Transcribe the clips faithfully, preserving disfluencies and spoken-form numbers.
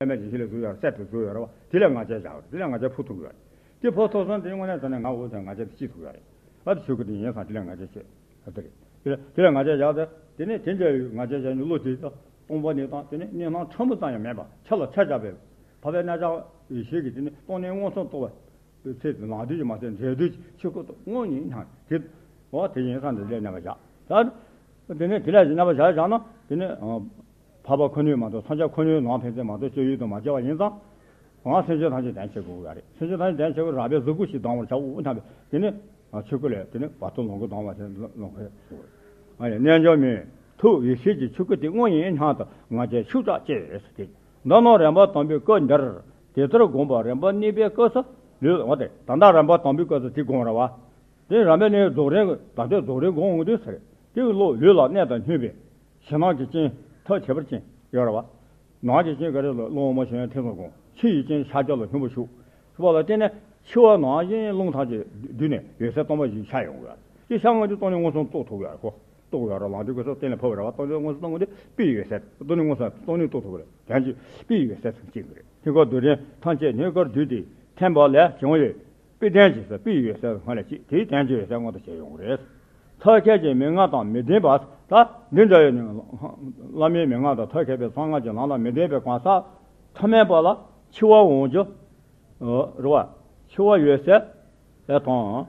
པདྨ་འཇིགས་བྱེད་ལ་བཟོས་ཡོད་རེད། གསེར་དུ་བཟོས་ཡོད་རེད་བ། དེ་ལ་ང་རྒྱལ་བཞག་རེད། དེ་ལ་ང་རྒྱལ་ཕོག་ཐུབ་ཡོད་རེད། དེ་ཕོག་ཐུབ་སོང་དེ་དངོས་གནས་དྲང་གནས་ང་འོ་དེ་ང་རྒྱལ་དེ་སྐྱེ་ཐུབ་ཡོད་རེད། ཨ་དེ་ཆོས་སྐུ་དེ་ཡིན་ཙང་དེ་ལ་ང་རྒྱལ་ཆེ། ཨ་དེ་རེད། དེ་ལ་དེ་ལ་ང་རྒྱལ་བཞག་སྟེ་དེ་ནས་དེ་འདྲ་ཡི་ང་རྒྱལ་བཞག་ནས་བློ་དེ་སྟོང་པ་ཉིད་དང་དེ་ནས་གཉིས་སྣང་ཕྲ་མོ་ཙམ་ཡང་མེད་པ་ཆ་ལ་ཆ་བཞག་པའི་འཕགས་པའི་རྣལ་འབྱོར་ཡེ་ཤེས་ཀྱི་དེ་ནས་སྟོང་ཉིད་མངོན་སུམ་རྟོགས་པའི་ཚེ་ལང་དུས་ཀྱི་མ་ཚད་འབྲས་དུས་ཀྱི་ཆོས་སྐུ་དང་དངོས་ཉིད་སྙམ་དེ། འོ་དེ་ཡིན་ཙང་དེ་ལ་རྣམ་པར་བཞག་ད་དེ་ནས་དེ་ལ་རྣམ་པར་བཞག་བཞག་ན་དེ་ནས་འཕགས་པ་ཁོ་ནའི་མ་གཏོགས་སངས་རྒྱས་ཁོ་ནའི་ནང་ཕན་ཚུན་མ་གཏོགས་སྤྱོད་ཡུལ་དུ་མ་སྐྱེ་བ་ཡིན་ཙང་། འང་སེམས་ཅན་ཐམས་ཅད་དོན་བྱེད་དགོས་ཀྱི་རེད། སེམས་ཅན་ཐམས་ཅད་དོན་བྱེད་དགོས་རགས་པའི་གཟུགས་སྐུ་ཞིག་ལྡང་བར་བྱའོ་སྙམ་པས་དེ་ནི་ཆོས་སྐུ་ལས་དེ་ནི་བར་དོ་ལོངས་སྐུ་ལྡང་བ་དེ་ལོངས་སྐུ་ཞུ་དགོས། རྣལ་འབྱོར་མས། ཐུགས་ཡེ་ཤེས་ཀྱི་ཆོས་སྐུ་དེ་དངོས་ཡིན་སྙམ་དུ་ང་རྒྱལ་ཤུགས་དྲག་སྐྱེས་ཟེར་ཏེ། འདི་རྣམས་རིམ་པ་དང་པོའི་སྐུ་འདིར་དེ་ལྟར་བསྒོམས་པ་རིམ་པ་གཉིས་པའི་སྐུ་སུ་ལུས་འོ་དེ་ད་ལྟ་རིམ་པ་དང་པོའི་སྐུ་སུ་དེ་བསྒོམས་རེད་བ། དེ་རིམ་པས་ནི་རྫོགས་རིམ་ད་ལྟའི་རྫོགས་རིམ་བསྒོམ་འོང་དུས་ཟེར། དེ་གི་བློ་ལུས་ལ་གནས་དང་སྙོམས་པའི་ཕྱི་ནང་གི་རྐྱེན་ཐག་ཆོད་པར་རྐྱེན་ཡོད་རེད་བ། ནང་གི་རྐྱེན་ག་རེ་ལ་སློང་མོ་བྱེད་ཡང་ཐེ་ཚོམ་སྐོང་། ཕྱི་ཡི་རྐྱེན་ཤར་རྒྱག་ལ་སྙོམས་པར་ཞུགས། ཞུགས་པ་ལ་བརྟེན་ནས་འཆི་བ་ནང་བཞིན་རླུང་ཐམས་ཅད་བསྡུས་ནས་འོད་གསལ་སྟོང་པ་ཞིག་ཤར་ཡོང་གི་ཡོད་རེད། དེ་ཤར་ངོ་དེ་སྟོང་ཉིད་མངོན་སུམ་རྟོགས་ཐུབ་ཀྱི་ཡོད་རེད་ཁོ། རྟོགས་ཀྱི་ཡོད་རེད། ལམ་དུས་ཀྱི་སོ་གཏན་ལ་ཕབ་པ་རེད་བ། སྟོང་ཉིད་མངོན་སུམ་རྟོགས་ངོ་དེ་དཔེའི་འོད་གསལ་སྟོང་ཉིད་མངོན་སུམ་སྟོང་ཉིད་རྟོགས་ཐུབ་ཀྱི་རེད། དོན་གྱི་དཔེའི་འོད་གསལ་ཚུལ་མཁྱེན་གྱི་རེད། དེ་ཀ་རྡུལ་ཕྲན་ཐམས་ཅད་སྣོད་དཀར་བསྡུས་ཏེ་ཐིམ་པ་ལས་བྱུང་བའི་དཔེ་ལྡན་གྱི་དཔེའི་འོད་གསལ་སྔར་ལས་སྐྱེས། དེའི་དོན་གྱི་འོད་གསལ་མངོན་དུ་བྱེད་ཡོང་གི་རེད། ཐབས་མཁས་ཀྱི་མན་ངག་དང་མི་ལྡན་པ། ད་འདི་འདྲ་ཡོད་ནི། བླ་མའི་མན་ངག་དང་ཐབས་མཁས་པའི་གསང་སྔགས་ཀྱི་ལམ་ལ་མི་ལྡན་པའི་གང་ཟག་ཐ་མལ་པ་ལ་འཆི་བ་འོང་རྒྱུ་རེད་བ། འཆི་བ་ཡོད་ཚད་དང་།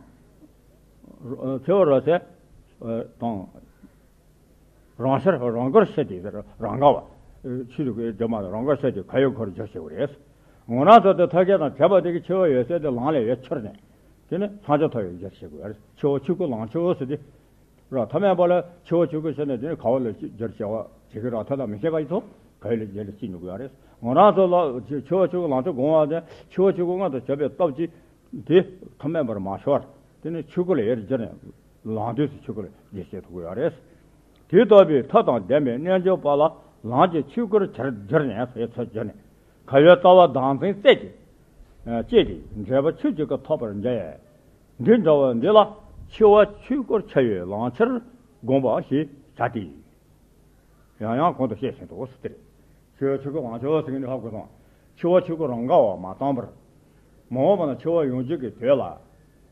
འཆི་བ་རག་ཚད་དང་། རང་ཤར་རང་དགར་ཤེས་ཏེ་རང་དགའ་བ། ཆོས་ལུགས་ཀྱི་སྒྲོལ་མ་རང་དགར་ཤེས་ཏེ་ག་ཡོད་ཁོར་སྦྱར་བྱེད་དགོས་རེད། ངོ་རང་ཚོ་དེ་ཐབས་མཁས་དང་བྲལ་བ་དེ་གི་འཆི་བ་ཡོད་ཚད་དེ་ལམ་ལས་ཡོད་ཁྱེར་ནས། དེ་ནི་མཚམས་སྦྱོར་ཐོབ་ཡོད་སྦྱར་བྱེད་དགོས་རེད། འཆི་བ་ཆོས་སྐུ་ལམ་འཆི་བ་ཟེར་ཏེ། ར་ཐ་མལ་པ་ལ་འཆི་བ་ཆོས་སྐུ་ཤེས་ནས་དེ་ནི་ག་བ་ལ་སྦྱར་བྱེད་པ་བྱེད་ཀྱི་ར་ཐ་དང་མི་ཤེས་པ་ཡིན་ཚོ་ག་ཡོད་ལ་སྦྱར་ལ་ཅི་ཉུག་ཡོད་རེད། ངོ་རང་ཚོ་ལ་འཆི་བ་ཆོས་སྐུ་ལམ་འཆི་དགོངས་པ་དེ་འཆི་བ་ཆོས་སྐུ་མངོན་དུ་བྱེད་པའི་སྟོབས་ཀྱིས། དེ་ཐ་མལ་པར་མ་ཤོར། དེ་ནི་ཆོས་སྐུ་ལ་ཡར་བསྒྱུར་ནས་ལམ་དུས་སུ་ཆོས་སྐུ་ལ་བསྒྱུར་བྱེད་ཐུབ་ཀྱི་ཡོད་རེད། དེ་ལྟ་བུའི་ཐབས་དང་ལྡན་པའི་རྣལ་འབྱོར་པ་ལ་ལམ་གྱི་ཆོས་སྐུར་བསྒྱུར་ནས་ཟེར་ཚུལ་བསྒྱུར་ནས་ག་ཡོད་ལྟ་བ་བདག་འཛིན་རྩད་ཀྱིས་བཅད་དེ་འབྲས་བུ་ཆོས་ཀྱི་སྐུ་ཐོབ་པར་འགྱུར། འདི་འདྲ་བ་འདི་ལ་འཆི་བ་ཆོས་སྐུར་འཆི་བའི་ལམ་ཆེར་དགོངས་པ་ཞེས་བྱ་སྟེ། ཡང་ཡང་གོང་དུ་བཤད་ཟིན་ཏོ་ཟེར་ཏེ། ཆོས་ཆོས་སྐུ་ལམ་འཆི་བ་ཟེར་མཁན་འདི་ཧ་གོ་སོང་། འཆི་བ་ཆོས་སྐུ་རང་དགའ་བ་མ་བཏང་བར། མ་འོངས་པ་ན་འཆི་བ་ཡོང་རྒྱུ་གི་དོད་ལ།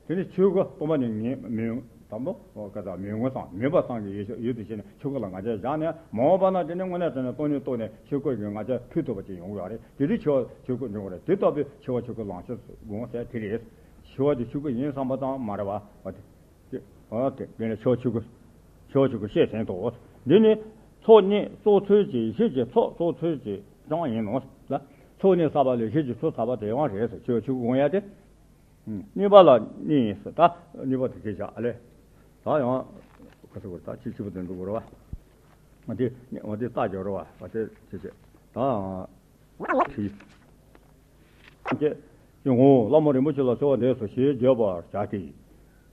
དེ་ནི་ཆོས་སྐུ་སྟོང་པ་ཉིད་ངེས་མེད་དམ་པོ་ཀ་ཙ་མེད་ངོ་སང་མེད་པ་སང་གི་ཡོད་ཡོད་དུ་བྱས་ནས་ཆོས་སྐུ་ལ་ང་རྒྱལ་བཞག་ནས་མ་འོངས་པ་ན་དེ་ནི་དངོས་གནས་དྲང་གནས་སྟོང་ཉིད་རྟོགས་ནས་ཆོས་སྐུ་གི་ང་རྒྱལ་ཕུལ་ཐུབ་པ་ཅིག་ཡོང་གི་ཡོད་རེད། དེ་དུས་འཆི་བ་ཆོས་སྐུ་འབྱུང་གི་རེད། དེ་ལྟ་བུའི་འཆི་བ་ཆོས་སྐུ་ལམ་འཆི་དགོངས་ཟེར་དེ་རེད། འཆི་བ་དེ་ཆོས་སྐུ་ཡིན་བསམ་པ་ཙམ་མ་རེད་བ། དེ། འོ་དེ་དེ་ནས་ཕྱོགས་ཆོས་སྐུ། ཕྱོགས་ཆོས་སྐུ་བཤད་ཟིན་ཏོ། འདི་ནི་ཚོགས་གཉིས་གཙོ་ཚུལ་གྱི་ཡེ་ཤེས་ཀྱི་ཚོགས་གཙོ་ཚུལ་གྱི་གྲངས་ཡིན་ནོ་ལ། ཚོགས་གཉིས་བསགས་པ་ལ་ཡེ་ཤེས་ཀྱི་ཚོགས་བསགས་པ་དེ་ཡང་རེད་ཟེར། ཕྱོགས་ཆོས་སྐུ་དགོངས་ཡ་དེ། གཉིས་པ་ལ་གཉིས་ཡིན་ཟེར། ད་གཉིས་པ་དེ་སྐད་ཆ་ཨ་ལས། ད་ཡང་ག་ཚོད་དགོས་ད་ཅི་ཅི་བ་དེ་འགྲོ་དགོས་རེད་བ། འོ་དེ་འོ་དེ་རྟགས་སྦྱོར་བ་འོ་དེ་ཅི་བྱེད་ད། ཁྲིད། ཀྱེ། ཀྱེ་ཧོ། བླ་མ་རིན་པོ་ཆེ་ལ་གསོལ་བ་འདེབས་སོ་ཞེས་བརྗོད་པར་བྱ་སྟེ།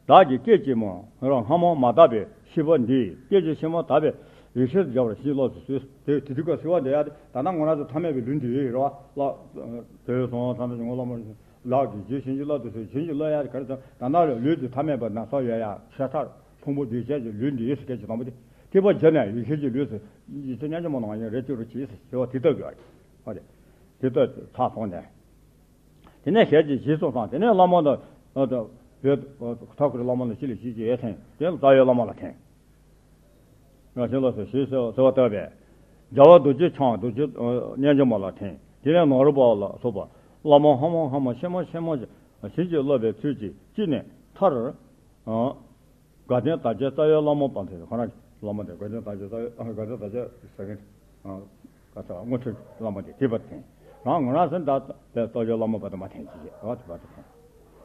བདག་གིས་སྐད་ཅིག་མ་རང་སྔ་མ་མ་དག་པའི་ཤེས་པ་འདིས་སྐད་ཅིག་ཕྱི་མ་དག་པའི་ཡེ་ཤེས་སུ་སྦྱར་བར་བྱིན་གྱིས་བརླབ་ཏུ་གསོལ། དེ་དེ་དུས་ཀ་གསོལ་བ་འདེབས་ཡ་དེ་ད་ལྟ་ང་རང་ཚོ་ཐ་མལ་པའི་ལུས་འདི་རེད་བ། བླ་དོལ་སོང་ཐ་མལ་ངོ་བླ་མ་ལགས་ཀྱིས་རྗེས་བྱིན་གྱིས་བརླབ་ཏུ་གསོལ། བྱིན་གྱིས་བརླབ་ཡ་དེ་ག་རེ་ཟེར་ད་ལྟ་ལུས་འདི་ཐ་མལ་པ་ན་ཚ་ཡོད་ཡ་ཤ་ཁྲག་ཕུང་པོ་འདུས་བྱས་ཀྱི་ལུས་འདི་ཡེ་སུ་སྐད་ཅིག་དང་པོ་དེ་ཐིགས་པ་བསྒྱུར་ནས་ཡེ་ཤེས་ཀྱི་ལུས་སུ་ཡེ་ཤེས་མཉམ་ཉིད་མ་ནང་བཞིན་རེ་ཅིག་རུ་གྱིས་སུ་ཞེས་པ་དེ་ལྟ་དགོས་པ་རེད། དེ་ལྟར་ཚར་སོང་ནས། དེ་ནས་ཞལ་གྱིས་བཞེས་སོ་དང་དེ་ནས་བླ་མ་དང་། ཐག་ཁུར་བླ་མ་ལ་ཕྱི་ལ་ཞིག་ཅེས་ཐེངས་དེ་ལ་རྩ་བའི་བླ་མ་ལ་ཐེངས། རང་བཞིན་ལ་སོགས་ཞེས་ཟེར་བ་ལྟ་བས། རྒྱལ་བ་རྡོ་རྗེ་འཆང་རྡོ་རྗེ་རྣལ་འབྱོར་མ་ལ་ཐེངས་དེ་ནས་ནཱ་རོ་པ་ལ་སོགས་པ་བླ་མ་སྔ་མ་སྔ་མ་ཕྱི་མ་ཕྱི་མ་བྱིན་གྱིས་བརླབས་པའི་ཚུལ་གྱིས་གཅིག་ནས་མཐར། དགའ་ལྡན་དར་རྒྱས་རྩ་བའི་བླ་མ་པ་དེ་ཁོ་རང་གི་བླ་མ་དེ་དགའ་ལྡན་དར་རྒྱས་རྩ་བའི་དགའ་ལྡན་དར་རྒྱས་ཟེར་མཁན་ག་ས་དངོས་གྲུབ་བླ་མ་དེ་དེ་པ་དེ་རང་ང་རང་སེམས་དག་པའི་རྩ་བའི་བླ་མ་པ་དེ་མ་ཐེངས་ཅི་བྱེད་རོགས་དེ་པ་དེ་ཐེངས་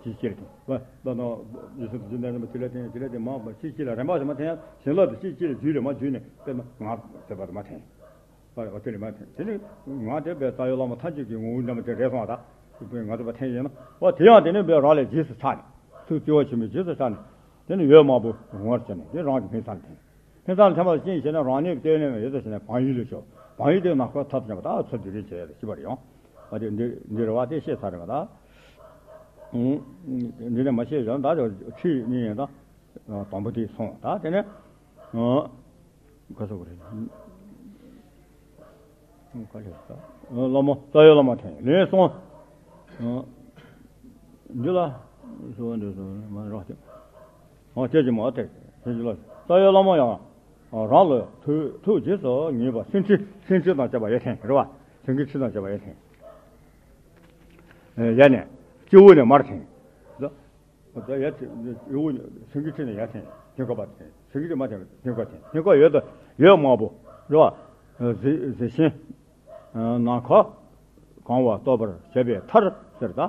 ཅི་ཅི་ལ་ཐེངས་པ་པ་ནོ་ཡེ་ཤེས་དེ་ཅི་འདྲ་འདྲ་མ་དེ་ལ་ཐེངས་དེ་ལ་ཐེངས་མ་པ་ཅི་ཅི་ལ་རིམ་པ་ཞིག་མ་ཐེངས་ཡང་བྱིན་རླབས་དེ་ཅི་ཅི་ལ་རྒྱུད་ལ་མ་རྒྱུད་ནས་དཔེར་ན་ང་དེ་པ་དེ་མ་ཐེངས། ཨ་རེ་ཨོ་དེ་ལས་མ་ཐེངས། དེ་ནི་ང་དེ་བས་རྩ་བའི་བླ་མ་ཐམས་ཅད་ཀྱི་ངོ་བོ་འདྲ་མ་དེ་རེད་སོང་བ་ད། དེ་བས་ང་ཚོ་བ་ཐེངས་ཡིན་ན་ཨོ་དེ་ཡང་དེ་ནི་བས་རང་ལས་རྗེས་སུ་ཆགས་ནས་ཐུགས་བརྩེ་བ་ཆེན་པོའི་རྗེས་སུ་ཆགས་ནས་དེ་ནི་འོད་དམར་པོ་ངོ་བོར་བྱས་ནས་དེ་རང་གི་སྨིན་མཚམས་ལ་ཐིམ། སྨིན་མཚམས་ལ་ཐིམ་པ་ལ་རྐྱེན་བྱས་ན་རང་གནས་ཀྱི་ལྟེ་གནས་ལ་ཡོད་དོ་བྱས་ནས་བག་ཡོད་ལས་བྱུང་། བག་ཡོད་དེ་ནམ་མཁའ་མཐའ་དང་མཉམ་པ་ད་ཚུར་འདི་རེད་བྱས་ཡོད་ཤེས་པ་རེད་ཡང་། ཨ་དེ་འདི་འདི་རེད་བ་དེ་ཤེས་ཚར་རེད་བ་ད། འདི་ནས་མ་ཤེས་བཞག་ད་ཆོས་ཉིད་ཡིན་ད། དང་པོ་དེ་སོང་ད་དེ་ནས། ག་ཚོད་རེད། ག་རེ་ད། བླ་མ་རྩ་བའི་བླ་མ་ཐོན། ལན་གསུམ། འདི་ལ་གསོལ་བ་འདེབས་སོ་མ་རག་ཅིག་ཨོ་ཁྱེད་ཀྱི་མ་ཐེག་ཁྱེད་ཀྱི་ལ་རྩ་བའི་བླ་མ་ཡང་རང་ལ་ཐུགས་ཐུགས་རྗེས་སུ་ངེས་པ་སེང་ཁྲི་སེང་ཁྲི་དང་བཅས་པ་ཡར་ཐོན་རེད་བ། སེང་གེ་ཁྲི་དང་བཅས་པ་ཡར་ཐོན། ཡར་ནས་སྤྱི་བོ་ནས་མར་ཐོན། ད་ཡར་ཐོན་སྤྱི་བོ་ནས་སེང་གེ་ཁྲི་ནས་ཡར་ཐོན་ཐོན་ཁ་པ་ཐོན། སེང་གེ་ཁྲི་མར་ཐོན་ཐོན་ཁ་ཐོན་ཐོན་ཁ་ཡོད་དོ་ཡོད་དམར་པོ་རེད་བ། གཟི་གཟི་ཤིང་། ནམ་མཁའ་གང་བ་རྟོགས་པར་བྱེད་པའི་མཐར་ཟེར་ད།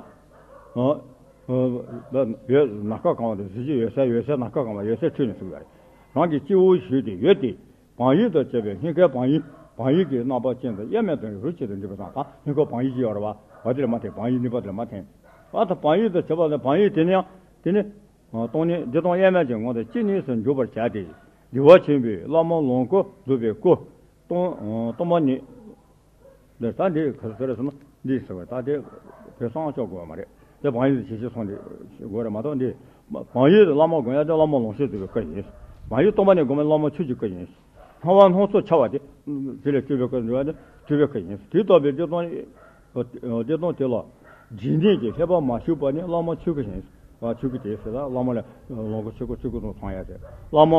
ཡོད་ནམ་མཁའ་གང་བ་དང་གཟི་བརྗིད་འོད་གསལ་འོད་གསལ་ནམ་མཁའ་གང་བ་འོད་གསལ་ཁྲོད་ནས་གསུངས་ཡོད་རེད། རང་གི་སྤྱི་བོ་ཞུས་ཏེ་ཡོད་དེ། བང་ཡིག་དང་བཅས་པའི་སྙིང་གའི་བང་ཡིག་བང་ཡིག་གི་རྣམ་པ་ཅན་དུ་དབྱེར་མེད་དུ་རུ་གཅིག་ཏུ་འདྲེས་པ་དང་ད་སྙིང་གའི་བང་ཡིག་ཅིག་ཡོད་རེད་བ། བ་དེ་ལ་མ་ཐེག་བང་ཡིག་གཉིས་པ་དེ་ལ་མ་ཐེག་ཨ་ད་བང་ཡིག་དང་བཅས་པ་ལ་བང་ཡིག་དེ་ནི་ཡང་དེ་ནི། སྟོང་ཉིད་བདེ་སྟོང་དབྱེར་མེད་ཀྱི་ངང་དུ་ཅི་ནུས་སུ་འཇུག་པར་བྱ་སྟེ། བདེ་བ་ཆེན་པོའི་བླ་མ་ལོངས་སྐུ་རྫོགས་པའི་སྐུ། སྟོང་སྟོང་པ་ཉིད། འདིར་ད་འདི་ག་ཚོད་རེད་ཟེར་ན་འདི་ཟེར་བས་ད་དེ་བོད་སངས་ཆོག་དགོས་པ་མ་རེད། དེ་བང་ཡིག་ཇི་ཞིག་སོང་དེ་དགོས་རེད་མ་གཏོགས་འདི། བང་ཡིག་དེ་བླ་མ་སྒོམ་ཡ་དེ་བླ་མ་ལོངས་སྤྱོད་རྫོགས་པའི་སྐུ་ཡིན། བང་ཡིག་སྟོང་པ་ཉིད་སྒོམ་པའི་བླ་མ་ཆོས་ཀྱི་སྐུ་ཡིན། སྣང་བ་སྣང་ཚུལ་འཆར་བ་དེ། དེ་ལས་སྤྲུལ་པའི་སྐུ་འགྲོ་བ་དེ་སྤྲུལ་པའི་སྐུ་ཡིན། དེ་ལྟ་བུའི་བདེ་སྟོང་། བདེ་སྟོང་དེ་ལ། རྗེས་འདེད་ཀྱི་ཤེས་པ་མ་ཞུགས་པ་ནི་བླ་མ་ཆོས་སྐུ་ཡིན། ཆོས་སྐུ་དེ་ཟེར་ལ་བླ་མ་ལ་ལོངས་སྐུ་ཆོས་སྐུ་ཆོས་སྐུ་དང་ཚང་ཡ་དེ། བླ་མ།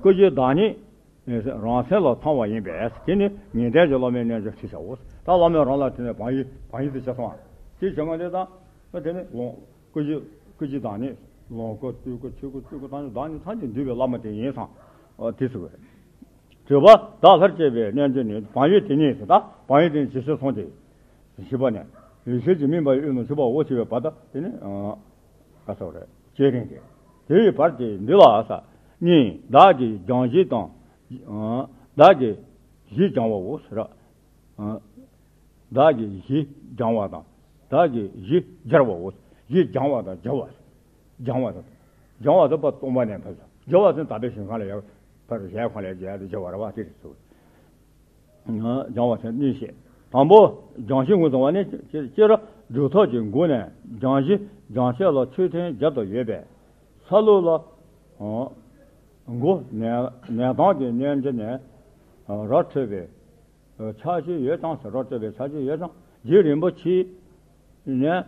སྐུ་བཞིའི་བདག་ཉིད། རང་སེམས་ལ་ཚང་བ་ཡིན་པས་དེ་ནི་ངེས་གཏན་གྱི་བླ་མའི་རྣལ་འབྱོར་ཁྲིད་བྱའོ། ད་བླ་མས་རང་ལ་དེ་ནས་བང་ཡིག་བང་ཡིག་དེ་བྱས་སོང་བ། དེ་བྱས་ང་དེ་དང་། དེ་ནི་ལོངས་སྐུ་བཞི་སྐུ་བཞིའི་བདག་ཉིད་ལོངས་སྐུ་སྤྲུལ་སྐུ་ཆོས་སྐུ་སྤྲུལ་སྐུ་བདག་ཉིད་བདག་ཉིད་ཐམས་ཅད་འདུས་པའི་བླ་མ་དེ་ཡིན་སོང་། དེ་ཟེར་བས། དྲི་བ་བདག་ལྷར་བཅས་པའི་རྣལ་འབྱོར་ནི་བང་ཡིག་དེ་ཉིད་ཟེར་ད་བང་ཡིག་དེ་ཉིད་ཇི་སྲིད་སོང་སྟེ། བཞི་པ་ནས། ཡེ་ཤེས་ཀྱི་མིང་པ་ཡི་དབུས་ན་བཞུགས་པའོ་ཞེས་པའི་བར་དུ་དེ་ནི། ག་སོགས་རེད་ཅེས་རིང་སྟེ། དེ་ཡི་བར་དེ་འདི་ལ་ས། གཉིས་བདག་གིས་སྦྱང་གཞི་དང་། བདག་གིས་གཞི་སྦྱང་བའོ་ཟེར། བདག་གིས་གཞི་སྦྱང་བ་དང་། བདག་གིས་གཞི་སྦྱར་བའོ། གཞི་སྦྱང་བ་དང་སྦྱར་བ། སྦྱང་བ་དང་། སྦྱང་བ་དང་པ་སྟོང་པ་ནས་ཕར་སྦྱར་བ་དང་དག་པའི་ཞིང་ཁམས་ལ་ཡར་ཕར་གཞལ་ཁམས་ལ་སྦྱར་ཡ་དེ་སྦྱར་བ་རེད་བ་དེ་རེད་ཟེར། སྦྱང་བ་ཟེར་གཉིས་བཤད། དང་པོ་སྦྱང་གཞི་ངོས་བཟུང་བ་ནི་སྤྱིར་སྒྲུབ་ཐབས་ཀྱི་སྒོ་ནས་སྦྱང་གཞི་སྦྱང་བྱེད་ལ་ཆོས་ཐུན་བརྒྱད་དུ་ཡོད་པས། ས་ལུགས་ལ། མགོ་ནས་ནས་ཐང་གི་གནས་འདི་ནས་ར་འཕྲོད་པའི་ཕྱག་རྒྱུ་ཡོད་ཀྱང་ཟེར་ར་འཕྲོད་པའི་ཕྱག་རྒྱུ་ཡོད་ཀྱང་རྗེ་རིན་པོ་ཆེ་ནས་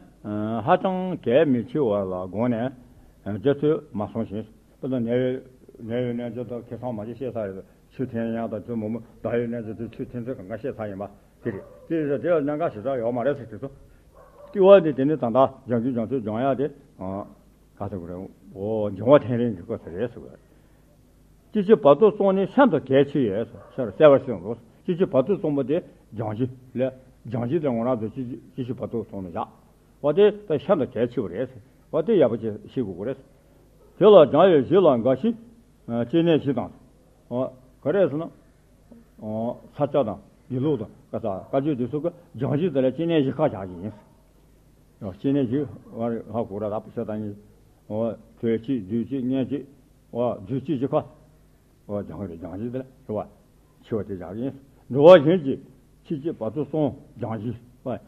ཧ་ཅང་གལ་མི་ཆེ་བ་ལ་དགོངས་ནས་རྒྱུ་ཚོད་མ་སོང་ཞིང་དཔེར་ན་ནད་ཡོད་ནད་ཡོད་གནས་ཚུལ་དང་ཁེ་བཟང་མ་ཅིག་བཤད་ས་རེད། ཆུ་འཐེན་ཡག་དང་ཆུ་མོག་མོག་ད་ཡོད་གནས་ཚུལ་དེ་ཆུ་འཐེན་ཚུལ་གང་ག་བཤད་ས་ཡིན་པ་དེ་རེད། དེ་རེད་དེ་ལ་གནད་འགག་ཞེ་དྲག་ཡོད་མ་རེད་ཟེར་དུས་སུ། ལྟེ་བ་འདི་དེ་ནི་ད་ལྟ་སྦྱང་རྒྱུ་སྦྱང་ཚུལ་སྦྱང་ཡག་དེ། ག་ཟེར་དགོས་རེད། འོ་འབྱུང་བ་ཐེངས་རིང་གི་སྐོར་དེ་རེད་ཟེར་དགོས་རེད། སྤྱི་ཆོས་བར་དུ་གསུམ་ནི་ཤིན་ཏུ་གལ་ཆེ་ཡོད་ཟེར་གསལ་བར་གསུངས་འདུག་སྤྱི་ཆོས་བར་དུ་གསུམ་པོ་དེ་སྦྱང་གཞི་ལས་སྦྱང་གཞི་དེ་ངོ་རང་ཚོ་སྤྱི་སྤྱི་ཆོས་བར་དུ་གསུམ་ནི་བཞག་འོ་དེ་ད་ཤིན་ཏུ་གལ་ཆེ་བ་རེད་ཟེར། འོ་དེ་ཡག་པོ་ཅིག་ཤེས་དགོས་ཀྱི་རེད། དེ་ལ་སྦྱང་བའི་གཞི་ལ་འགའ་ཞིག་སྐྱེ་གནས་བཞི་དང་། འོ་ག་རེ་ཟེར་ན། ས་སྐྱ་དང་དགེ་ལུགས་དང་བཀའ་ས་བཀའ་བརྒྱུད་དེ་ཚོ་གི་སྦྱང་གཞི་དེ་ལ་སྐྱེ་གནས་བཞི་ཁག་བཞག་གི་ཡིན། སྐྱེ་གནས་བཞི་བར་ཧ་གོ་ར་རབ་ཤ་ད་ཡིན། འོ་དྲོད་སྐྱེས་བསྡུས་སྐྱེས་གནས་སྐྱེས། འོ་བསྡུས་སྐྱེས་བཞི་ཁག་འོ་སྦྱང་གི་རེད། སྦྱང་གཞི་དེ་ལ་རེད་བ། ཆེ་བ་དེ་བཞག་གི་ཡིན། འགྲོ་བ་གཞན་གྱི་ཕྱི་སྐྱེས་བར་དུ་གསུམ་སྦྱང་གཞི་བ།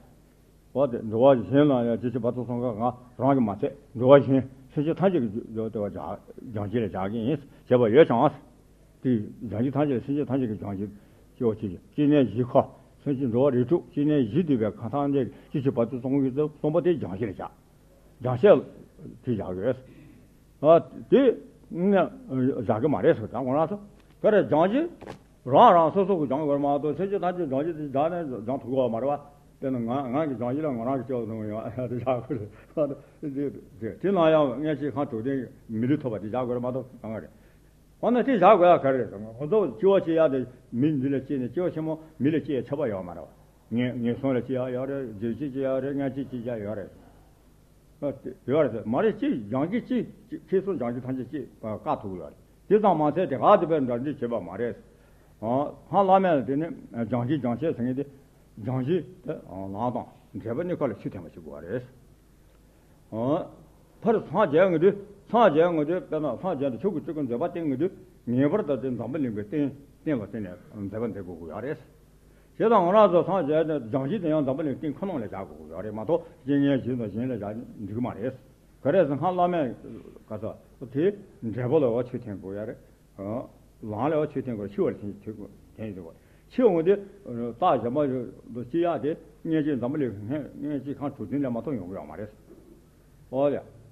འོ་དེ་འགྲོ་བ་གཞན་ལ་ཡང་ཅི་ཕྱིར་བར་དུ་གསུམ་ཀ་ང་རང་གིས་མ་ཚད་འགྲོ་བ་གཞན་སེམས་ཅན་ཐམས་ཅད་ཀྱི་རྒྱུ་ལྟེ་བ་སྦྱང་གཞི་ལ་བཞག་གི་ཡིན་ཞེས་པ་ཡོད་ཀྱང་། དེ་སྦྱང་གཞི་ཐམས་ཅད་ལ་སེམས་ཅན་ཐམས་ཅད་ཀྱི་སྦྱང་གཞི་སྐྱེ་བ་ཆེ་ཆེ་སྐྱེ་གནས་བཞི་ཁ་སེམས་ཅན་འགྲོ་བ་རིགས་དྲུག་སྐྱེ་གནས་བཞི་འདུས་པའི་ཁམས་ཐམས་ཅད་ཅི་ཕྱིར་བར་དུ་གསུམ་གྱི་གསུམ་པ་དེ་སྦྱང་གཞི་ལ་བཞག་སྦྱང་གཞི་དེ་བཞག་ཡོད། ཨ་དེ་ནི་བཞག་གི་མ་རེད་ཟེར་ད་ཁོ་རང་ཚོ་ག་རེ་སྦྱང་གཞི། རང་རང་སོ་སོ་གི་སྦྱང་དགོས་མ་གཏོགས་ཕྱིན་ཆད་ཐམས་ཅད་སྦྱང་རྒྱུ་དེ་སྦྱང་ནས་སྦྱང་ཐུབ་ཀྱི་ཡོད་མ་རེད་བ། དཔེར་ན་ང་ང་གི་སྦྱང་གཞི་ལ་ང་རང་གི་སྐྱེ་བ་བཟུང་གི་ཡོད་ཨ་དེ་བཞག་དགོས་རེད། དེ་ནང་ཡང་མངོན་ཤེས་ཁམས་དྲུག་ལྡན་མི་ལུས་ཐོབ་པ་དེ་བཞག་དགོས་རེད་མ་གཏོགས་གང་ག་རེད། འོ་ན་དེ་བཞག་དགོས་ཡ་ག་རེ་རེད། ང་ཚོ་སྐྱེ་བ་སྐྱེ་ཡ་དེ་མི་འདི་ལ་སྐྱེས་ནས་སྐྱེ་བ་ཆེན་མོ་མི་ལ་སྐྱེ་ཡ་ཆགས་པ་ཡོད་མ་རེད་བ། ངན་ངན་སོང་ལ་སྐྱེ་ཡ་ཡོད་རེད། བདེ་སྐྱིད་སྐྱེ་ཡ་ཡོད་རེད། སྔ་ཕྱི་སྐྱེ་ཡ་ཡོད་རེད། ཡོད་རེད་ཟེར་མ་རེད། ཅིག་སྦྱང་གཞི་ཅིག་ཅིག་ཁྱེད་ཚོ་སྦྱང་གཞི་ཐམས་ཅད་ཅིག་བཀག་ཐུབ་ཀྱི་ཡོད་རེད། དེ་ཙམ་མ་ཟད་དེ་ག་དེ་བས་འདྲ་འདྲི་བྱེད་པ་མ་རེད། སྔགས་བླ་མེད་ལ་དེ་ནི་སྦྱང་གཞི་སྦྱང་བྱེད་ཟེར་མཁན་དེ་སྦྱང་གཞི་དེ་ལམ་དང་འབྲས་བུ་གཉིས་ཀ་ལ་ཆོས་ཐེག་པ་ཞིག་དགོས་པ་རེད། མཐར་སངས་རྒྱས་ཡོང་དུས་སངས་རྒྱས་ཡོང་དུས་དཔེར་ན་སངས་རྒྱས་དུས་ཆོས་ཀྱི་སྤྲུལ་སྐུ་མཛད་པ་བསྟན་ཡོང་དུས་ངེས་པར་དུ་དེ་འཛམ་བུ་གླིང་གི་རྟེན་རྟེན་ལ་བརྟེན་ནས་མཛད་པ་མཛད་དགོས་ཀྱི་ཡོད་རེད། བྱས་ཙང་ང་རང་ཚོ་སངས་རྒྱས་ནས་སྦྱང་གཞི་དེ་ཡང་འཛམ་བུ་གླིང་སྟེང་ཁོ་ན་ལ་བཞག་དགོས་ཀྱི་ཡོད་རེད་མ་གཏོགས་སྐྱེ་གནས་གཞན་དང་གཞན་ལ་བཞག་འགྲིག་གི་མ་རེད། ག་རེ་ཟེར་སྔགས་བླ་མེད་ག་ས་དེ་འབྲས་བུ་ལ་བ་ཆོས་ཐེག་དགོས་ཡ་རེད། ལམ་ལ་བ་ཆོས་ཐེག་དགོས་ཤི་བ་ལ་ཐེག་དགོས། ཕྱིར་འོང་དུས་རྟགས་གཞན་པ་དུ་སྐྱེ་ཡག་དེ་མངལ་སྐྱེས་འཛམ་བུ་གླིང་མངལ་སྐྱེས་ཁམས་དྲུག་ལྡན་ལས་མ་གཏོགས་ཡོང་གི་ཡོད་མ་རེད། ཨོ་ཡ།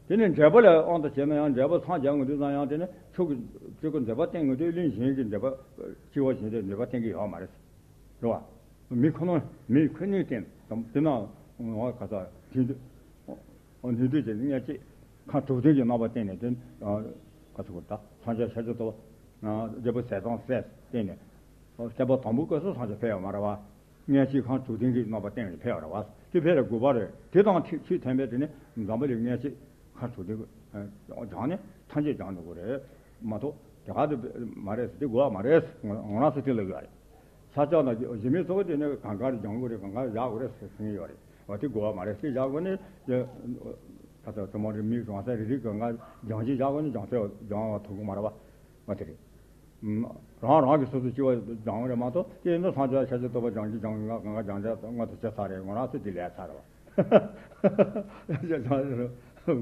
དེ་ནས་འབྲས་བུ་ལ་དབང་དུ་བྱས་ན་ཡང་འབྲས་བུ་འཚང་རྒྱ་འོང་དུས་ཙང་ཡང་དེ་ནས་ཕྱུགས་ཀྱི་སྤྲུལ་སྐུ་འདོད་པ་བསྟན་འོང་དུས་གླིང་གཞན་གྱི་འདོད་པ་སྐྱེ་བ་གཞན་དུ་འདོད་པ་བསྟན་གྱི་ཡོད་མ་རེད། རེད་བ། མི་ཁོ་ན་མི་ཁོ་ནའི་སྟེང་དེ་ན་ང་ག་ས་དེ་འདུས། ཨོ་ནུས་མཐུ་བྱས་ནས་མངལ་སྐྱེས་ཁམས་དྲུག་ལྡན་གྱི་རྣམ་པ་བསྟན་ནས་དེ་ག་ཚོད་གོ་ད་འཚང་རྒྱ་ཤཱཀྱ་ཐུབ་པ་འབྲས་བུ་ཟས་གཙང་སྲས་བསྟན་ནས་བསྟན་པ་དང་པོའི་སྐབས་སུ་འཚང་རྒྱ་ཕེབས་ཡོད་མ་རེད་བ། མངལ་སྐྱེས་ཁམས་དྲུག་ལྡན་གྱི་རྣམ་པ་བསྟན་ནས་ཕེབས་ཡོད་རེད་བ། དེ་ཕེབས་ལ་དགོས་པ་རེད། དེ་དང་ཁྲིད་ཁྲིད་ཐོན་པས་དེ་ནི་འཛམ་བུ་གླིང་མངལ་སྐྱེས་ཁམས་དྲུག་ལྡན་སྦྱངས་ནས་ཐམས་ཅད་སྦྱང་དགོས་རེད་མ་གཏོགས་དེ་ག་དུ་མ་རེད་ཟེར་དེ་དགོས་པ་མ་རེད། ང་རང་ཚོ་དེ་ལ་ཡོད་རེད། ས་ཕྱོགས་ན་གཞི་མེད་ཚོགས་དེ་ནི་གང་གར་སྦྱང་དགོས་རེད། གང་གར་བཞག་དགོས་རེད་ཟེར་ཟིན་ཡོད་རེད། འོ་དེ་དགོས་པ་མ་རེད། དེ་བཞག་དགོས་ནི་ཁ་ཚ་དུ་མ་རེད། མིག་རང་ས་རི་རི་གང་གར་སྦྱང་གཞི་བཞག་དགོས་ནི་སྦྱང་ཚེ་སྦྱང་བ་ཐུབ་ཀྱི་མ་རེད་བ། འོ་དེ་རེད། རང་རང་གི་སོ་སོ་སྐྱེ་བ་སྦྱང་རེད་མ་གཏོགས་དེ་ནི་སངས་རྒྱས་ཤཱཀྱ་ཐུབ་པ་སྦྱང་གཞི་སྦྱང་གང་གར་སྦྱང་ཚེ་སྔ་དུ་ཆ་ཚར་རེད། ང་རང་ཚོ་དེ་ལས་ཚར་རེད་བ།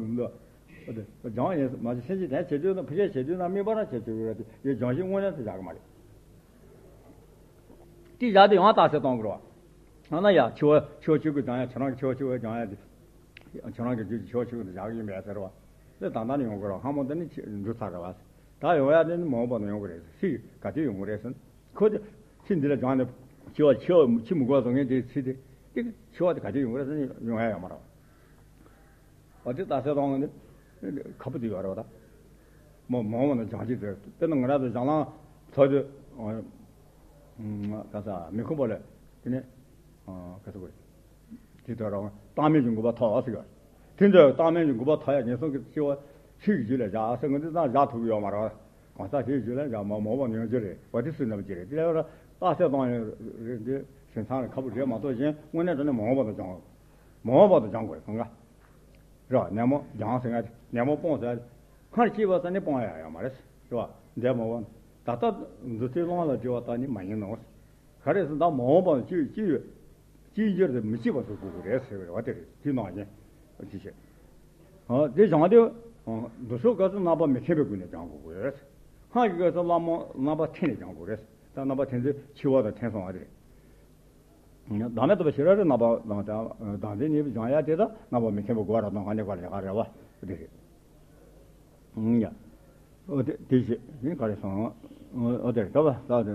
སྦྱང་ཡིན་མ་གཞི་སེམས་ཅན་དེ་བྱེད་དུས་ན་ཕི་ཤེ་བྱེད་དུས་ན་དམིགས་པ་རང་བྱེད་དུས་རེད། དེ་སྦྱང་གཞི་དངོས་གནས་དུ་བཞག་གི་མ་རེད། དེ་བཞག་དུས་ཡང་རྟགས་གསལ་གཏོང་དགོས་རེད་བ། ཡང་ན་ཡ་འཆི་བ་འཆི་བ་གཅིག་པུ་སྦྱང་ཡ། ཁྱེད་རང་གི་འཆི་བ་གཅིག་པུ་སྦྱང་ཡ་དེ། ཁྱེད་རང་གི་རྒྱུད་ཀྱི་འཆི་བ་གཅིག་པུ་དུ་བཞག་གི་ཡིན་པས་ཟེར་བ། དེ་ད་ལྟ་ནས་ཡོང་དགོས་རེད་བ། སྔ་མོ་འདི་ནི་འགྲུབ་ཚར་རེད་བ། ད་ཡོང་ཡ་དེ་ནི་མ་འོངས་པ་ནས་ཡོང་གི་རེད། ཚེ་ག་དུས་ཡོང་གི་རེད་ཟེར་ན། ཁོ་དེ་ཚེ་འདི་ལ་སྦྱངས་ནས་འཆི་བ་འཆི་བ་འཆི་མི་དགོས་བཟོ་མཁན་དེའི་ཚེ་དེ་དེ་འཆི་བ་དེ་ག་དུས་ཡོང་གི་རེད་ཟེར་ན་ཡོང་ཡ་ཡོད་མ་རེད་བ། འོ་དེ་རྟགས་གསལ་གཏོང་ནི་ཁ་པོ་དེ་ཡོད་རེད་བ་ད། མ་མ་འོངས་པ་ན་སྦྱང་གཞི་དེ། དཔེར་ན་ང་རང་ཚོ་སྦྱང་ལམ་ཚོགས་དུས་ག་ས་མི་ཁོམ་པ་ལ་དེ་ནས་ག་ས་གོ་རེད། དེ་ལྟར་རང་བཏང་སྨན་གྱི་འགོ་པ་ཐོབ་ཟེར་གི། དེ་འདྲ་བཏང་སྨན་གྱི་འགོ་པ་ཐོབ་ཡ་ངན་སོང་གི་སྐྱེ་བ་ཚེ་གི་རྒྱུད་ལ་བཞག་ཟེར་གི་འདི་ཙང་བཞག་ཐུབ་ཀྱི་ཡོད་མ་རེད། གང་ཟག་ཚེ་གི་རྒྱུད་ལ་བཞག་མ་མ་འོངས་པ་ནས་ཡོང་རྒྱུ་རེད་བ། དེ་སུན་ནམ་ཅི་རེད། དེ་ལ་ཡོད་ར་རྟགས་གསལ་གཏོང་ཡ་རེད། འདི་ཞིང་ཚང་ལ་ཁ་པོ་རེད་མ་གཏོགས་གཞན་དངོས་གནས་དྲང་གནས་མ་འོངས་པ་དང་སྦྱང་དགོས། མ་འོངས་པ་དང་སྦྱང་དགོས་རེད་གང་ག་རེད་བ། ནད་མོ་སྦྱང་ཟེར་ཡ་དེ་ནད་མོ་སྤོང་ཟེར་ཡ་དེ། སྔར་སྐྱེས་པ་ཙམ་ནི་སྤོང་ཡ་ཡོད་མ་རེད་ཟེར་བ། འདས་མ་འོངས་ད་ལྟ་འདུ་ཚེ་སློང་ལ་བྲེལ་བ་ལྟ་ནི་མ་ཡིན་ནོ། ག་རེ་ཟེར་ན་ད་མ་འོངས་པ་ལ་སྐྱེ་སྐྱེ་ཡོད། སྐྱེ་འགྱུར་དེ་མི་སྐྱེ་བ་བཟོ་དགོས་ཀྱི་རེད་ཟེར་བ་དེ་རེད། དེ་ནང་བཞིན་དེ་བྱས། ཨ་དེ་སྦྱང་དུས་འདུ་ཤོག་སྐབས་སུ་རྣམ་པ་མི་འཐེན་པའི་སྒོ་ནས་སྦྱང་དགོས་ཀྱི་རེད། སྔར་གྱི་སྐབས་སུ་བླ་མ་རྣམ་པ་འཐེན་ནས་སྦྱང་དགོས་རེད། ད་རྣམ་པ་འཐེན་དུས་འཆི་བ་དང་འཐེན་སོང་བ་དེ་རེད། བདག་མེད་རྟོགས་པའི་ཤེས་རབ་རེད། རྣམ་པ་དང་དང་བདག་འཛིན་གཉིས་སྦྱང་ཡ་དེ་ད་རྣམ་པ་མི་འཐེན་པའི་སྒོ་ར་དང་ག་ནས་ག་ལ་ག་རེ་བ་དེ་རེད། ཡ། ཨོ་དེ་དེ་བཞིན་ཡིན་ག་རེ་སོང་། ཨོ་དེ་ག་བ་ད་དེ་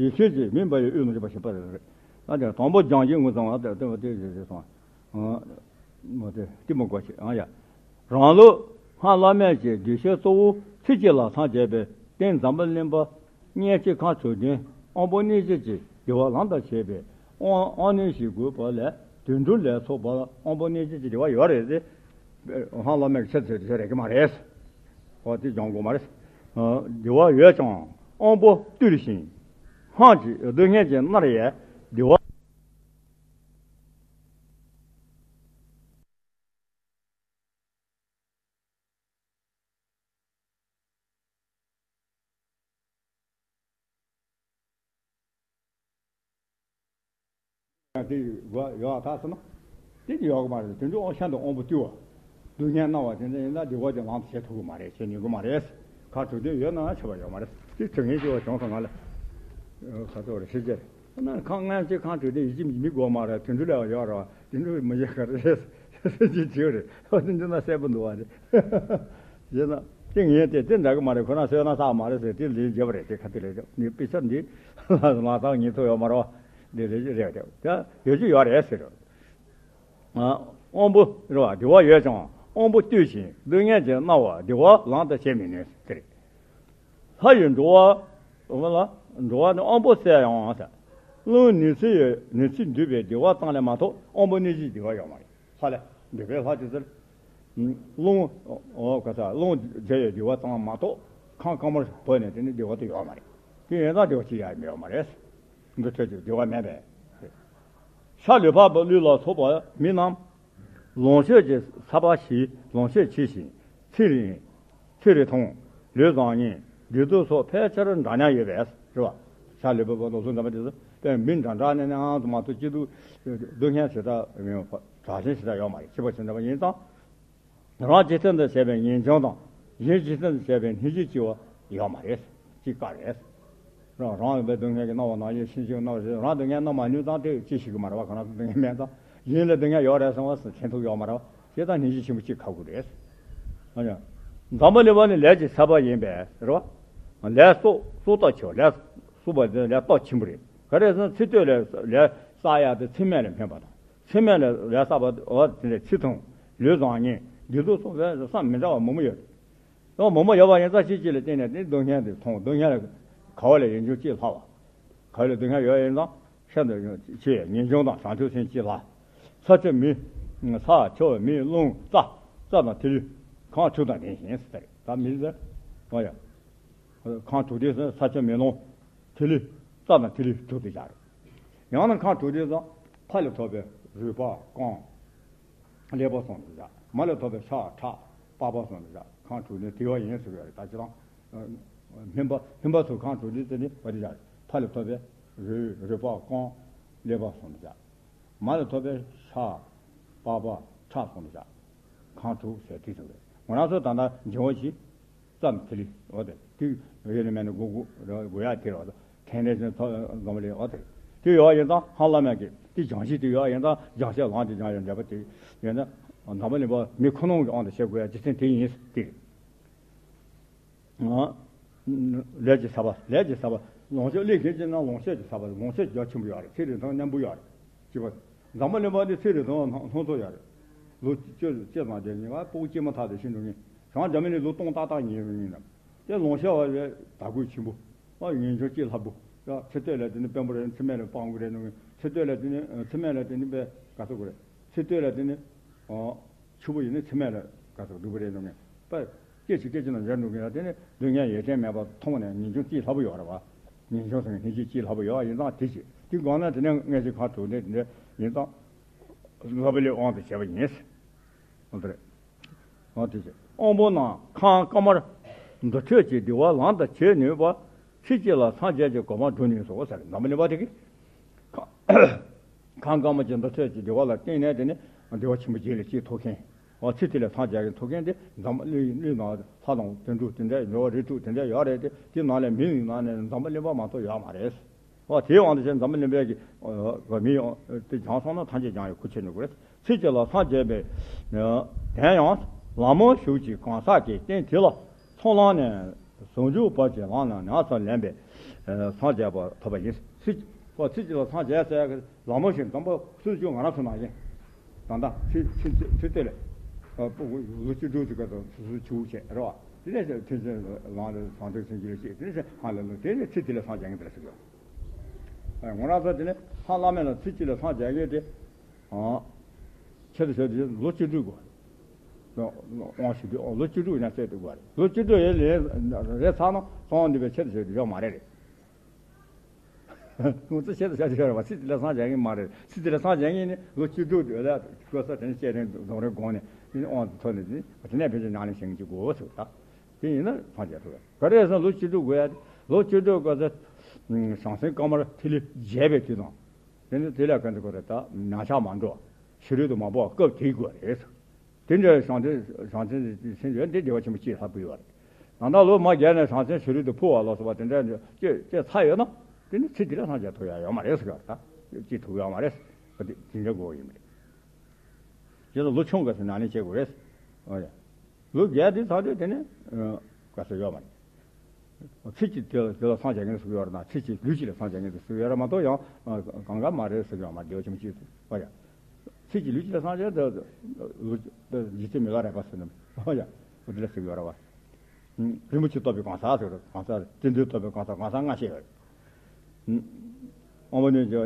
ཡེ་ཤེས་ཀྱི་མིང་འབར་བའི་དབུས་ན་བཞུགས་པ་ཞིག་པ་རེད། ཨ་དེ་དང་པོ་སྦྱང་གཞི་དངོས་སམ་ཨ་དེ་དེ་དེ་དེ་སོང་། ཨོ་དེ་གཏི་མུག་གོ་ཆེ་ཨ་ཡ། རང་ལུགས་སྔགས་བླ་མེད་ཀྱི་གདུལ་བྱའི་གཙོ་བོ་ཚིག་གཅིག་ལ་ཚང་བྱས་པའི་རྟེན་འཛམ་བུ་གླིང་པ། མངལ་སྐྱེས་ཁམས་དྲུག་ལྡན་དབང་པོ་གནས་བཞི་གྱི་བདེ་བ་ལམ་ལྟར་བྱེད་པའི་དབང་དབང་རྣོན་ཞིག་དགོས་པ་ལས་དུད་འགྲོ་ལས་ཚོགས་པ་དབང་པོ་གནས་བཞི་གྱི་བདེ་བ་ཡོད་རེད་དེ། སྔགས་བླ་མེད་ཀྱི་ཆེད་དུ་བྱེད་རེད་ཀྱི་མ་རེད། འོ་དེ་སྦྱང་དགོས་མ་རེད། བདེ་བ་ཡོད་ཀྱང་དབང་པོ་བཏུལ་ཞིང་། སྔགས་ཀྱི་སྡུག་བསྔལ་གྱི་མནར་ཡས་བདེ་བ། དེ་ཡོད་ཡོད་ཐག་སོང་ན། དེ་ཡོད་གི་མ་རེད། དེ་འདྲ་དབང་ཤ་དང་དབང་པོ་བཏུལ་བ། སྡུག་བསྔལ་སྣང་བ་དེ་འདྲ་ཡིན་ན་བདེ་བ་དེ་ལམ་དུ་བྱེད་ཐུབ་གི་མ་རེད། བྱེད་ནུས་གི་མ་རེད། ཁ་དྲུག་དེ་ཡོད་ན་ཆེ་བ་ཡོད་མ་རེད། དེ་དྲི་ངན་ཆེ་བ་བྱུང་སོང་ང་ལ། ཁ་ཐོག་རེ་ཤི་རྒྱལ། ཁོ་ན་ཁང་ལྔ་གཅིག་ཁང་དྲུག་དེ་ཡིད་ཀྱི་མི་དགོས་མ་རེད། དེ་འདྲ་ལས་ཡོད་རེད། དེ་འདྲ་མི་བྱེད་ག་རེད། སེམས་ཀྱི་བྱེད་རེད། ཨོ་དེ་འདི་ན་གསལ་པོ་འདུག་བ་རེད། ཡིན་ན་དེ་ངས་དེ་དེ་འདྲ་གི་མ་རེད། ཁོ་ན་བསོད་ནམས་བསགས་མ་རེད་ཟེར་དེ་ལས་བརྗེད་པ་རེད། དེ་ཁ་དེ་ལས་འདི་དཔེ་ཆ་འདི་ལ་ལ་ཚང་ཉིན་ཐོ་ཡོད་མ་རེད་བ། འདི་ལས་རེད་རེད། ད་ཡོད་ཀྱི་ཡོད་རེད་ཟེར། དབང་པོ་རེད་བ། བདེ་བ་ཡོད་ཀྱང་དབང་པོ་བཏུལ་ཞིང་སྡུག་བསྔལ་གྱི་མནར་བ་བདེ་བ་ལམ་དུ་བྱེད་མི་ནུས་ཟེར། ལྷ་ཡི་འགྲོ་བ། འོ་ལ་འགྲོ་བ་ནི་དབང་པོ་གསལ་ཡང་ཟེར། རླུང་ནུས་ཚད་ནུས་ཚད་འདུས་པའི་བདེ་བ་ཙམ་ལས་མ་གཏོགས་དབང་པོ་གནས་བཞིའི་བདེ་བ་ཡོད་མ་རེད། ལྷ་ལས་འདུས་པའི་ལྷ་དེ་ཚོར། རླུང་། འོ་ག་ས་རླུང་རྒྱས་པའི་བདེ་བ་ཙམ་མ་གཏོགས་ཁམས་དཀར་མོར་བབས་ནས་དེ་ནི་བདེ་བ་དེ་ཡོད་མ་རེད། དེ་ཡིན་ཙང་བདེ་བ་ཅི་ཡང་ཡོད་མ་རེད། འདི་ཐོས་ཀྱི་བདེ་བ་མེད་པས། ཤ་ལུས་འཕགས་པའི་ལུས་ལ་སོགས་པ་མི་རྣམས། ལོངས་སྤྱོད་ཀྱི་ཚ་བ་ཞིག་ལོངས་སྤྱོད་ཆེ་ཞིང་ཚིག་རིང་། ཚིག་རིང་ཐུང་། ལུས་བཟང་ངན་བདེ་སྡུག་སོགས་ཕལ་ཆེར་འདྲ་མཉམ་ཡོད་པས་རེད་བ། ཤ་ལུས་འཕགས་པའི་ལུས་སུ་འདྲ་མ་དེ་ཚོ་དཔེ་མི་འདྲ་འདྲ་ནས་ནའང་དུ་མ་གཏོགས་སྐྱིད་སྡུག་སྡུག་བསྔལ་ཞེ་དྲག་དྲག་ཞན་ཞེ་དྲག་ཡོད་མ་རེད། ཁྱད་པར་ཞེ་དྲག་ཡིན་ཙང་། རང་འཇིག་རྟེན་དུ་བྱས་པའི་ངེས་འབྱུང་དང་གཞན་འཇིག་རྟེན་དུ་བྱས་པའི་སྙིང་རྗེ་སྐྱེ་བ་ཡོད་མ་རེད། ཅིག་དཀའ་རེད། རང་རང་ཡོད་པའི་སྡུག་བསྔལ་གྱི་སྣང་བ་ནང་བཞིན་ཤིན་ཅིག་སྣང་བ་ཞིག་རང་སྡུག་བསྔལ་སྣང་མ་ནུས་ཙང་དེ་ཅི་ཞིག་གི་མ་རེད་བ། གང་རང་སྡུག་བསྔལ་མེད་ཙང་གཞན་ལ་སྡུག་བསྔལ་ཡོད་རེད་བསམ་བ་ཞེན་ཐུག་ཡོད་མ་རེད་བ། བྱས་ཙང་སྙིང་རྗེ་ཆེན་པོ་གཅིག་ཁ་དགོས་རེད། ཨ་ཡ། འཛམ་བུ་གླིང་པ་ནི་ལས་ཀྱི་ས་པ་ཡིན་པས་རེད་བ། ལས་གསོག་གསོག་སྟོབས་ཆེ་བ། ལས་གསོག་པ་དེ་ལས་སྟོབས་ཆེན་པོ་རེད། ག་རེ་ཟེར་ན་ཚེ་སྟོད་ལས་ལས་བསགས་ཡག་དེ་ཚེ་སྨད་ལ་འཕེན་པ་དང་། ཚེ་སྨད་ལ་ལས་བསགས་པ་འོ་དེ་འདྲ་ཚེ་ཐུང་། ལུས་བཟང་ངན་བདེ་སྡུག་སོགས་པའི་བསམ་མི་འདྲ་བ་མང་པོ་ཡོད་རེད། ཡང་མང་པོ་ཡོད་པ་ཡིན་ཙང་ཅིག་ཅིག་ལ་བརྟེན་ནས་དེ་སྡུག་བསྔལ་དེ་མཐོང་། སྡུག་བསྔལ་ལ་ག་བ་ལས་ངེས་འབྱུང་ཅིག་ལྷག་པ། ག་བ་ལས་སྡུག་བསྔལ་ཡོད་ཡིན་ཙང་ཤིན་ཏུ་ཆེ་ངེས་འབྱུང་དང་བྱང་ཆུབ་སེམས་ཅིག་ལྷག་ས་ཆུ་མེ། ས་ཆུ་མེ་རླུང་རྩྭ། རྩྭ་དང་ཐིག་ལེ། ཁམས་དྲུག་དང་ལྡན་ཞིང་ཟེར། ད་མི་ཟེར། ཨོ་ཡ། ཁམས་དྲུག་ལྡན་ཟེར་ས་ཆུ་མེ་རླུང་། ཐིག་ལེ། རྩྭ་དང་ཐིག་ལེ་དྲུག་ཏུ་བཞག་རེད། ཡང་ན་ཁམས་དྲུག་ལྡན་ཟེར་མཐའ་ལས་ཐོབ་པའི་རུས་པ་རྐང་། ཀླད་པ་གསུམ་དུ་བཞག་མ་ལས་ཐོབ་པའི་ཤ་ཁྲག་པགས་པ་གསུམ་དུ་བཞག་ཁམས་དྲུག་ནི་དེ་བ་ཡིན་ཟེར་བ་རེད། ད་ཅི་དང་། སྨིན་པ་སྨིན་པ་ཚུ་ཁམས་དྲུག་ནི་དེ་ནི་བ་དེ་བཞག་མཐའ་ལས་ཐོབ་པའི་རུས་རུས་པ་རྐང་ཀླད་པ་གསུམ་དུ་བཞག་མ་ལས་ཐོབ་པའི་ཤ་པགས་པ་ཁྲག་གསུམ་དུ་བཞག་ཁམས་དྲུག་ཟེར་དེ་ཟེར་བ་རེད། ང་རང་ཚོ་ད་ལྟ་འབྱུང་བ་བཞི། ཙམ་དེ་ལས་འོ་དེ་དུས་ཡོད་ནི་མེད་ནི་དགོས་དགོས་དགོས་ཡག་དེ་རེད། དེ་འདྲ་ཞིག་ཐོག་འཛོམས་ལས་འོ་དེ་དེ་ཡོད་ཡིན་ཙང་ཧང་བླ་མས་ཀྱི་དེ་སྦྱང་གཞི་དེ་ཡོད་ཡིན་ཙང་སྦྱང་བྱ་ལམ་དེ་སྦྱང་ཡག་འབྲས་བུ་དེ་ཡོད་ན་འཛམ་བུ་གླིང་པ་མི་ཁོ་ནོང་གི་དབང་དུ་བྱེད་དགོས་ཡག་རྒྱུ་མཚན་དེ་ཡིན་དེ། ལས་ཀྱི་ས་པ་ལས་ཀྱི་ས་པ་ལོངས་སྤྱོད་ལས་གལ་ཆེ་ན་ལོངས་སྤྱོད་ཀྱི་ས་པ་ལོངས་སྤྱོད་རྒྱ་ཆེན་པོ་ཡོད་རེད། ཚེ་རིང་ཐང་མཉམ་པོ་ཡོད་རེད། གཅིག་པ། འཛམ་བུ་གླིང་པ་འདི་ཚེ་རིང་ཐང་སྣ་ཚོགས་ཡོད་རེད། ལོ་བཅུ་བཅུ་ཙམ་རྒྱལ་ཉིན་ང་སྤུ་གུ་སྐྱེས་མ་ཐག་ཏུ་ཤི་འགྲོ་ངེས། བྱང་རྒྱ་མི་ནི་ལོ་སྟོང་ཏག་ཏག་ཉལ་རུ་ཉིན་ལ། དེ་ལོངས་སྤྱོད་བ་བའི་དར་གོས་ཆེན་པོ། ཨ་ངན་བྱུང་སྐྱེས་ལྷ་བུ། ཡ་ཚེ་སྟོད་ལ་དེ་ནི་དཔོན་པོ་རེད། ཚེ་སྨད་ལ་དཔང་གོ་རེད་ནོ། ཚེ་སྟོད་ལ་དེ་ནི་ཚེ་སྨད་ལ་དེ་ནི་པའི་ག་ཚོད་གོ་རེད། ཚེ་སྟོད་ལ་དེ་ནི། ཨ། ཆུ་བོ་ཡིན་ན་ཚེ་སྨད་ལ་ག་ཚོད་སྡུག་པོ་རེད་ནོ་ངས། པ། སྐད་ཅིག་སྐད་ཅིག་ན་འཇར་འགྲོ་གི་ཡ་དེ་ནི་སྡུག་བསྔལ་ཡོད་ཅན་མེད་པ་མཐོང་ནས་ངན་བྱུང་སྐྱེས་ལྷ་བུ་ཡོད་རེད་བ། ངན་བྱུང་སེམས་ངན་སྐྱེས་ལྷ་བུ་ཡོད་ཡིན་ཙང་དེ་ཅི་དེ་དགོངས་ན་དེ་ནས་ངས་ཅིག་ཁ་དྲུག་འདྲེ་འདྲེ་ཡིན་ཙང་། ལྷ་བུ་ལས་དབང་དུ་བྱས་པ་ཡིན། འོ་དེ་རེད། འོ་དེ་ཅི། དབང་པོ་རྣམས་ཁམས་དཀར་དམར་འདུ་འཕྲོད་ཀྱི་བདེ་བ་ལམ་དུ་བྱེད་ནུས་པ། ཚེ་གཅིག་ལ་སངས་རྒྱས་ཀྱི་གོ་འཕང་སྒྲུབ་ནུས་སོ་ཟེར། འཛམ་བུ་གླིང་པ་དེ་གིས། ཁམས་དཀར་དམར་གྱི་འདུ་འཕྲོད་ཀྱི་བདེ་བ་ལ་བརྟེན་ནས་དེ་ནི་བདེ་བ་ཆེན་པོ་རྒྱུད་ལ་སྐྱེས་ཐུབ་མཁན། འོ་ཚེ་དེ་ལ་སངས་རྒྱས་ཀྱི་ཐུབ་མཁན་དེ་འཛམ་བུ་གླིང་གླིང་ནང་ལྷ་དང་དོན་གྲུབ་དེ་འདྲ་འགྲོ་བ་རིགས་དྲུག་དེ་འདྲ་ཡོད་རེད་དེ་དེ་ནང་ལས་མིའི་ནང་ནས་འཛམ་བུ་གླིང་པ་མ་གཏོགས་ཡོད་མ་རེད། འོ་དེའི་དབང་དུ་བྱས་འཛམ་བུ་གླིང་པའི་གི་མི་དེ་སྦྱངས་སོང་ན་ཐམས་ཅད་སྦྱངས་ཡོད་ཁུ་ཆེ་ནུས་ཀྱི་རེད། ཚེ་གཅིག་ལ་སངས་རྒྱས་པའི། དེ་ཡང་ལམ་མོ་ཞུགས་ཀྱི་གང་ཟག་གིས་རྟེན་དེ་ལ་ཚོགས་ལམ་ནས། ཟུང་འཇུག་བར་གྱི་ལམ་ལ་ཉམས་སུ་ལེན་པའི་སངས་རྒྱས་པ་ཐོབ་པ་ཡིན། ཚིག་ཚིག་གཅིག་ལ་སངས་རྒྱས་ཟེར་ཡག་གི་ལམ་མོ་ཞིག་འཛམ་བུ་སུ་བྱུང་ང་རང་ཚོ་ནང་བཞིན། ད་ལྟ་ཚིག་ཚིག་ཚིག་ཚིག་དེ་ལས་ལོ་བཅུ་དྲུག་ཙམ་སྐབས་སུ་སུ་ཆུ་བོ་བྱས་རེད་བ། དེ་ནས་ཐེག་ཆེན་ལམ་རེ་ཟང་ཐོག་སེམས་ཀྱི་ལ་སྐྱེས་དེ་ནས་ཧ་ལས་ལོ་དེ་ནས་ཚིག་དེ་ལ་སངས་རྒྱས་ངེས་དེ་ལ་ཟེར་གི་ཡོད། ང་རང་ཚོ་དེ་ནས་ཧ་བླ་མེད་ལ་ཚིག་གཅིག་ལ་སངས་རྒྱས་ངེས་དེ། ཆེད་དུ་བྱས་ཏེ་ལོ་བཅུ་དྲུག་དགོས། དབང་ཞུ་དུས་ལོ་བཅུ་དྲུག་ཡིན་ན་ཚད་དུ་དགོས་རེད། ལོ་བཅུ་དྲུག་ཡིན་ལས་རེད་ཚར་ན་གསང་བ་འདུས་པའི་ཆེད་དུ་བྱས་ཏེ་ཡོད་མ་རེད་རེད། ང་ཚོ་ཆེད་དུ་བྱས་ཏེ་ཡོད་རེད་བ། ཚིག་དེ་ལ་སངས་རྒྱས་ངེས་མ་རེད། ཚིག་དེ་ལ་སངས་རྒྱས་ངེས་ནི་ལོ་བཅུ་དྲུག་དུས་ལ་བཀོད་ས་དེ་ནི་སྐྱེས་རིང་རྫོང་རིང་དགོངས་ནས་དེ་ནི་དབང་དུ་ཐོབ་ནས་དེ་ནི་དེ་ནས་ཕལ་ཆེར་ཉམས་ལེན་བྱེད་ཀྱི་དགོས་ཟེར་བ་ད། དེ་ཡིན་ན་སངས་རྒྱས་ཐུབ་ཡ། ག་རེ་ཟེར་ན་ལོ་བཅུ་དྲུག་དགོས་ཡ། ལོ་བཅུ་དྲུག་དགོས་ས། བྱང་སེམས་དཀར་དམར་ཐིག་ལེ་རྒྱས་པའི་དུས་དང་། དེ་ནི་དེ་ལ་ག་འདྲ་དགོས་རེད་ད། ཉམས་ཆག་མ་འགྲོ། ཕྱི་རོལ་དུ་མ་སྤོ་བ་སྐབས་དེའི་དགོས་རེད། དེ་འདྲའི་བྱང་སེམས་བྱང་སེམས་ཟེར་ཡོད་འདི་བདེ་བ་ཆེན་པོ་སྐྱེས་ལྷག་པོ་ཡོད་རེད། ད་ལྟ་ལོ་མ་རྒས་ནས་བྱང་སེམས་ཕྱི་རོལ་དུ་འཕོ་བ་ལ་སོགས་པ་དེ་འདྲ་སྐྱེས་སྐྱེས་ཚར་ཡོད་ན། དེ་ནི་ཚེ་འདི་ལ་སངས་རྒྱས་ཐུབ་ཡ་ཡོད་མ་རེད་ཟེར་གི་ཡོད་རེད་ད། སྐྱེས་ཐུབ་ཡོད་མ་རེད། དེ་དེ་འདྲ་དགོས་ཡིན་པ་རེད། དེ་ལ་ལོ་ཆུང་དགོས་ཟེར་ན་ནི་བྱེད་དགོས་རེད། ཨོ་ཡ། ལོ་བརྒྱད་དེ་ཚར་དུས་དེ་ནས་ག་ཚོད་ཡོད་མ་རེད། ཚིག་གཅིག་དེ་ལ་དེ་ལ་སངས་རྒྱས་ངེས་ཟེར་གྱི་ཡོད་རེད་ན། ཚིག་གཅིག་ལུས་གཅིག་ལ་སངས་རྒྱས་ངེས་ཟེར་གྱི་ཡོད་རེད་མ་གཏོགས་ཡང་གང་ག་མ་རེད་ཟེར་གྱི་ཡོད་མ་རེད། བདེ་བ་ཆེན་པོ་སྐྱེས་ཟེར། ཨོ་ཡ། ཚིག་གཅིག་ལུས་གཅིག་ལ་སངས་རྒྱས་དེ་ལུས་ལུས་ལྗིད་ཚད་མི་ལ་རས་པ་ཟེར་ནམ། ཨོ་ཡ། ཨོ་དེ་ལ་ཟེར་གྱི་ཡོད་རེད་བ། རིན་པོ་ཆེ་ཐོབ་པའི་གང་ཟག་ཟེར་གྱི་རེད། གང་ཟག་རེད། དེ་འདྲའི་ཐོབ་པའི་གང་ཟག་གང་ཟག་ལྔ་བཤད་ཡོད་རེད། དབང་པོ་ནི་ཇོ།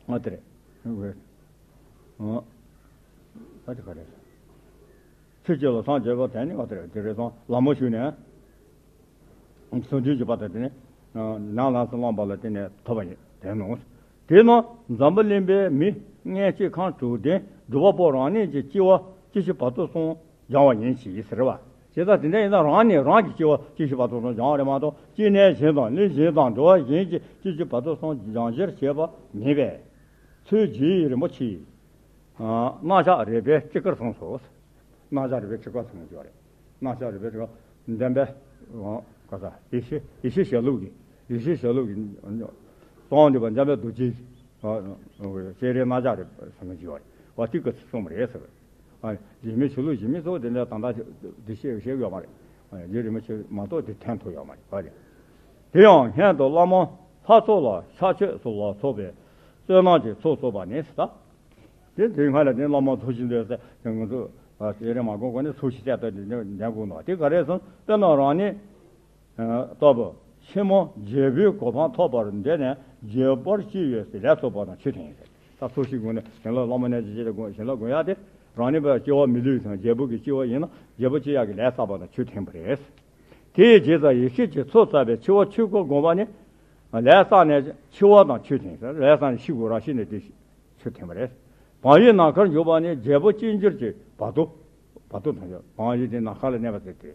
ཨ་དེ་རེད། ཨ་དེ་ག་རེད། ཚིག་གཅིག་ལ་སངས་རྒྱས་པ་དེ་ནི་ཨ་དེ་རེད། དེ་རེད་སོང་ལམ་མོ་ཞུགས་ནས། ཟུང་འཇུག་གི་བར་དུ་དེ་ནི། ནམ་ལངས་སུ་བླངས་པ་ལ་བརྟེན་ནས་ཐོབ་པ་ཡིན་དེ་ནོ། དེས་ན་འཛམ་བུ་གླིང་པའི་མི་ལྔ་བཅུ་ཁམས་དྲུག་ལྡན་སྒྲུབ་པ་པོ་རང་ཉིད་ཀྱི་སྐྱེ་བ་སྐྱེ་ཤི་བར་དོ་གསུམ་སྦྱང་བ་ཡིན་གྱི་ཟེར་བ། བྱས་ཙང་དེ་འདྲ་ཡིན་ན་རང་ནི་རང་གི་སྐྱེ་བ་སྐྱེ་ཤི་བར་དོ་གསུམ་སྦྱང་བ་རེད་མ་གཏོགས་སྐྱེ་གནས་གཞན་དང་གནས་གཞན་དང་འགྲོ་བ་གཞན་གྱི་སྐྱེ་ཤི་བར་དོ་གསུམ་སྦྱང་གཞིར་བྱེད་པ་མིན་པས། ཚུལ་རྗེ་ཡི་རིན་པོ་ཆེའི་རྣམ་གཞག་རིགས་པའི་སྤྱི་སྐར་གསུངས་སོ། རྣམ་གཞག་རིགས་པའི་སྤྱི་སྐར་གསུངས་ཡོད་རེད། རྣམ་གཞག་རིགས་པའི་སྤྱི་སྐར་འདན་པའི་ག་ས་ཡེ་ཤེས་ཡེ་ཤེས་ཞལ་ལུགས་ཀྱི། ཡེ་ཤེས་ཞལ་སློབ་ཀྱི་གསང་བ་འདུས་པ་འཇམ་དཔལ་རྡོ་རྗེ་སྤྱན་རས་གནག་ལྕགས་རེད་ཟེར་མཁན་ཅིག་ཡོད་རེད་བ། དེ་ག་ཚོད་གསུངས་པ་རེད་ཟེར། ཨ། གཞལ་མེད་ཆོས་ལུགས་གཞལ་མེད་ཚོ་དེ་འདྲ་ད་ལྟ་དེ་བཤད་བཤད་ཡོད་མ་རེད། ཨ། རྗེ་རིན་པོ་ཆེ་མ་གཏོགས་དེ་ཐོན་ཐུབ་ཡོད་མ་རེད་བ། དེ་ཡང་སྔོན་དུ་བླ་མ་ལྷ་ཚོགས་ལ་ཕྱག་མཆོད་སོགས་ལ་སོགས་པའི་བསོད་ནམས་ཀྱི་ཚོགས་གསོག་པ་ནི་ཟེར་ད། དེ་དེའི་སྔ་ལ་དེ་བླ་མ་ཚོགས་ཞིང་འདོད་ཟེར་དེ་ང་ཚོ་ཨ་དེ་རེད་མ་གོ་གོ་ནས་ཚོགས་ཞིང་གསལ་བཏབ་དེ་འདྲ་འདྲ་དགོས་འདུག་དེ་ག་རེ་ཟེར་དཔེར་ན་རང་ཉིད། ལྟ་བུ་ཕྱི་མ་རྒྱལ་པོའི་གོ་འཕང་ཐོབ་པར་འདོད་ནས་རྒྱལ་པོར་སྐྱེ་བའི་ལས་བསགས་པ་དང་ཆོས་ཐེངས་ཟེར། ད་ཚོགས་ཞིང་དགོས་ནས་གཞན་ལ་བླ་མ་ནས་ཇི་བྱེད་དགོས་གཞན་ལ་དགོས་ཡ་དེ་རང་ཉིད་པ་སྐྱེ་བ་མི་ལུས་དང་རྒྱལ་པོ་གི་སྐྱེ་བ་ཡིན་ན་རྒྱལ་པོ་སྐྱེ་ཡག་གི་ལས་བསགས་པ་དང་ཆོས་ཐེངས་པ་རེད། དེའི་རྗེས་སུ་ཡེ་ཤེས་ཀྱི་ཚོགས་བསགས་པའི་འཆི་བ་ཆོས་སྐུར་བསྒོམ་པ་ནི། ལས་བསགས་ནས་འཆི་བ་དང་ཆོས་ཐེངས་ཟེར། ལས་བསགས་ནས་ཤི་དགོས་ར་ཤི་ནས་དེ། ཆོས་ཐེངས་པ་རེད། བག་ཡོད་ནམ་མཁར་འཇུག་པ་ནི་རྒྱལ་པོ་གཅིག་འགྱུར་གྱི་བར་དོ། བར་དོ་དང་བག་ཡོད་དེ་ནམ་མཁའ་ལ་གནས་པ་དེ་དེ་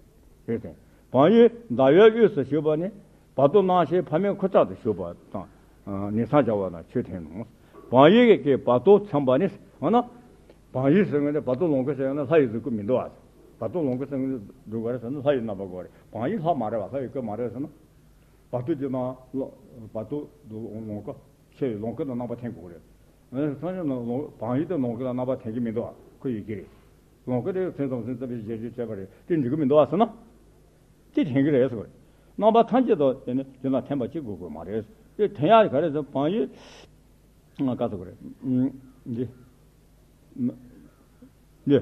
རེད་དེ། བག་ཡོད་ཟླ་བའི་དབུས་སུ་བཞུགས་པ་ནི་བར་དོ་སྣང་ཞེན་ཕ་མའི་ཁུ་ཁྲག་ཏུ་ཞུགས་པ་དང་ནི་སངས་རྒྱ་བ་དང་ཆོས་ཐེངས་ནོ། བག་ཡོད་ཀྱི་བར་དོ་ཚིམ་པ་ནི་འོ་ན། བག་ཡོད་ཟེར་ན་བར་དོ་ལོངས་སྐུ་ཟེར་ན་ལྷ་ཡི་གཟུགས་སྐུ་མི་འདུག་ཨ། བར་དོ་ལོངས་སྐུ་ཟེར་ན་འདུག་ག་རེ་ཟེར་ན་ལྷ་ཡི་རྣམ་པ་དགོས་རེད། བག་ཡོད་ལྷ་མ་རེད་བ། ལྷ་ཡི་སྐུ་མ་རེད་ཟེར་ན། བར་དོ་དེ་ན་བར་དོ་ལོངས་སྐུ། ཆོས་ལོངས་སྐུ་དང་རྣམ་པ་འཐེན་དགོས་རེད། ཨ་ནི་སངས་རྒྱས་ནང་ལོངས་བག་ཡོད་དེ་ལོངས་སྐུ་དང་རྣམ་པ་འཐེན་གྱི་མི་འདུག་ཨ། ཁོ་ཡོད་ཀྱི་རེད། ལོངས་སྐུ་དེ་ཕུན་སུམ་ཚོགས་པའི་ཞལ་བརྗོད་བྱས་པ་རེད། དེ་འགྲིག་གི་མི་འདུག་ཨ་ཟེར་ན། དེ་འཐེན་གྱི་རེད་ཟེར་བ་རེད། རྣམ་པ་ཐམས་ཅད་དུ་དེ་ནི་དེ་ན་འཐེན་པ་གཅིག་དགོས་དགོས་མ་རེད། དེ་འཐེན་ཡག་ག་རེ་ཟེར་བག་ཡོད། ང་ག་ཟེར་དགོས་རེད། འདི། འདི།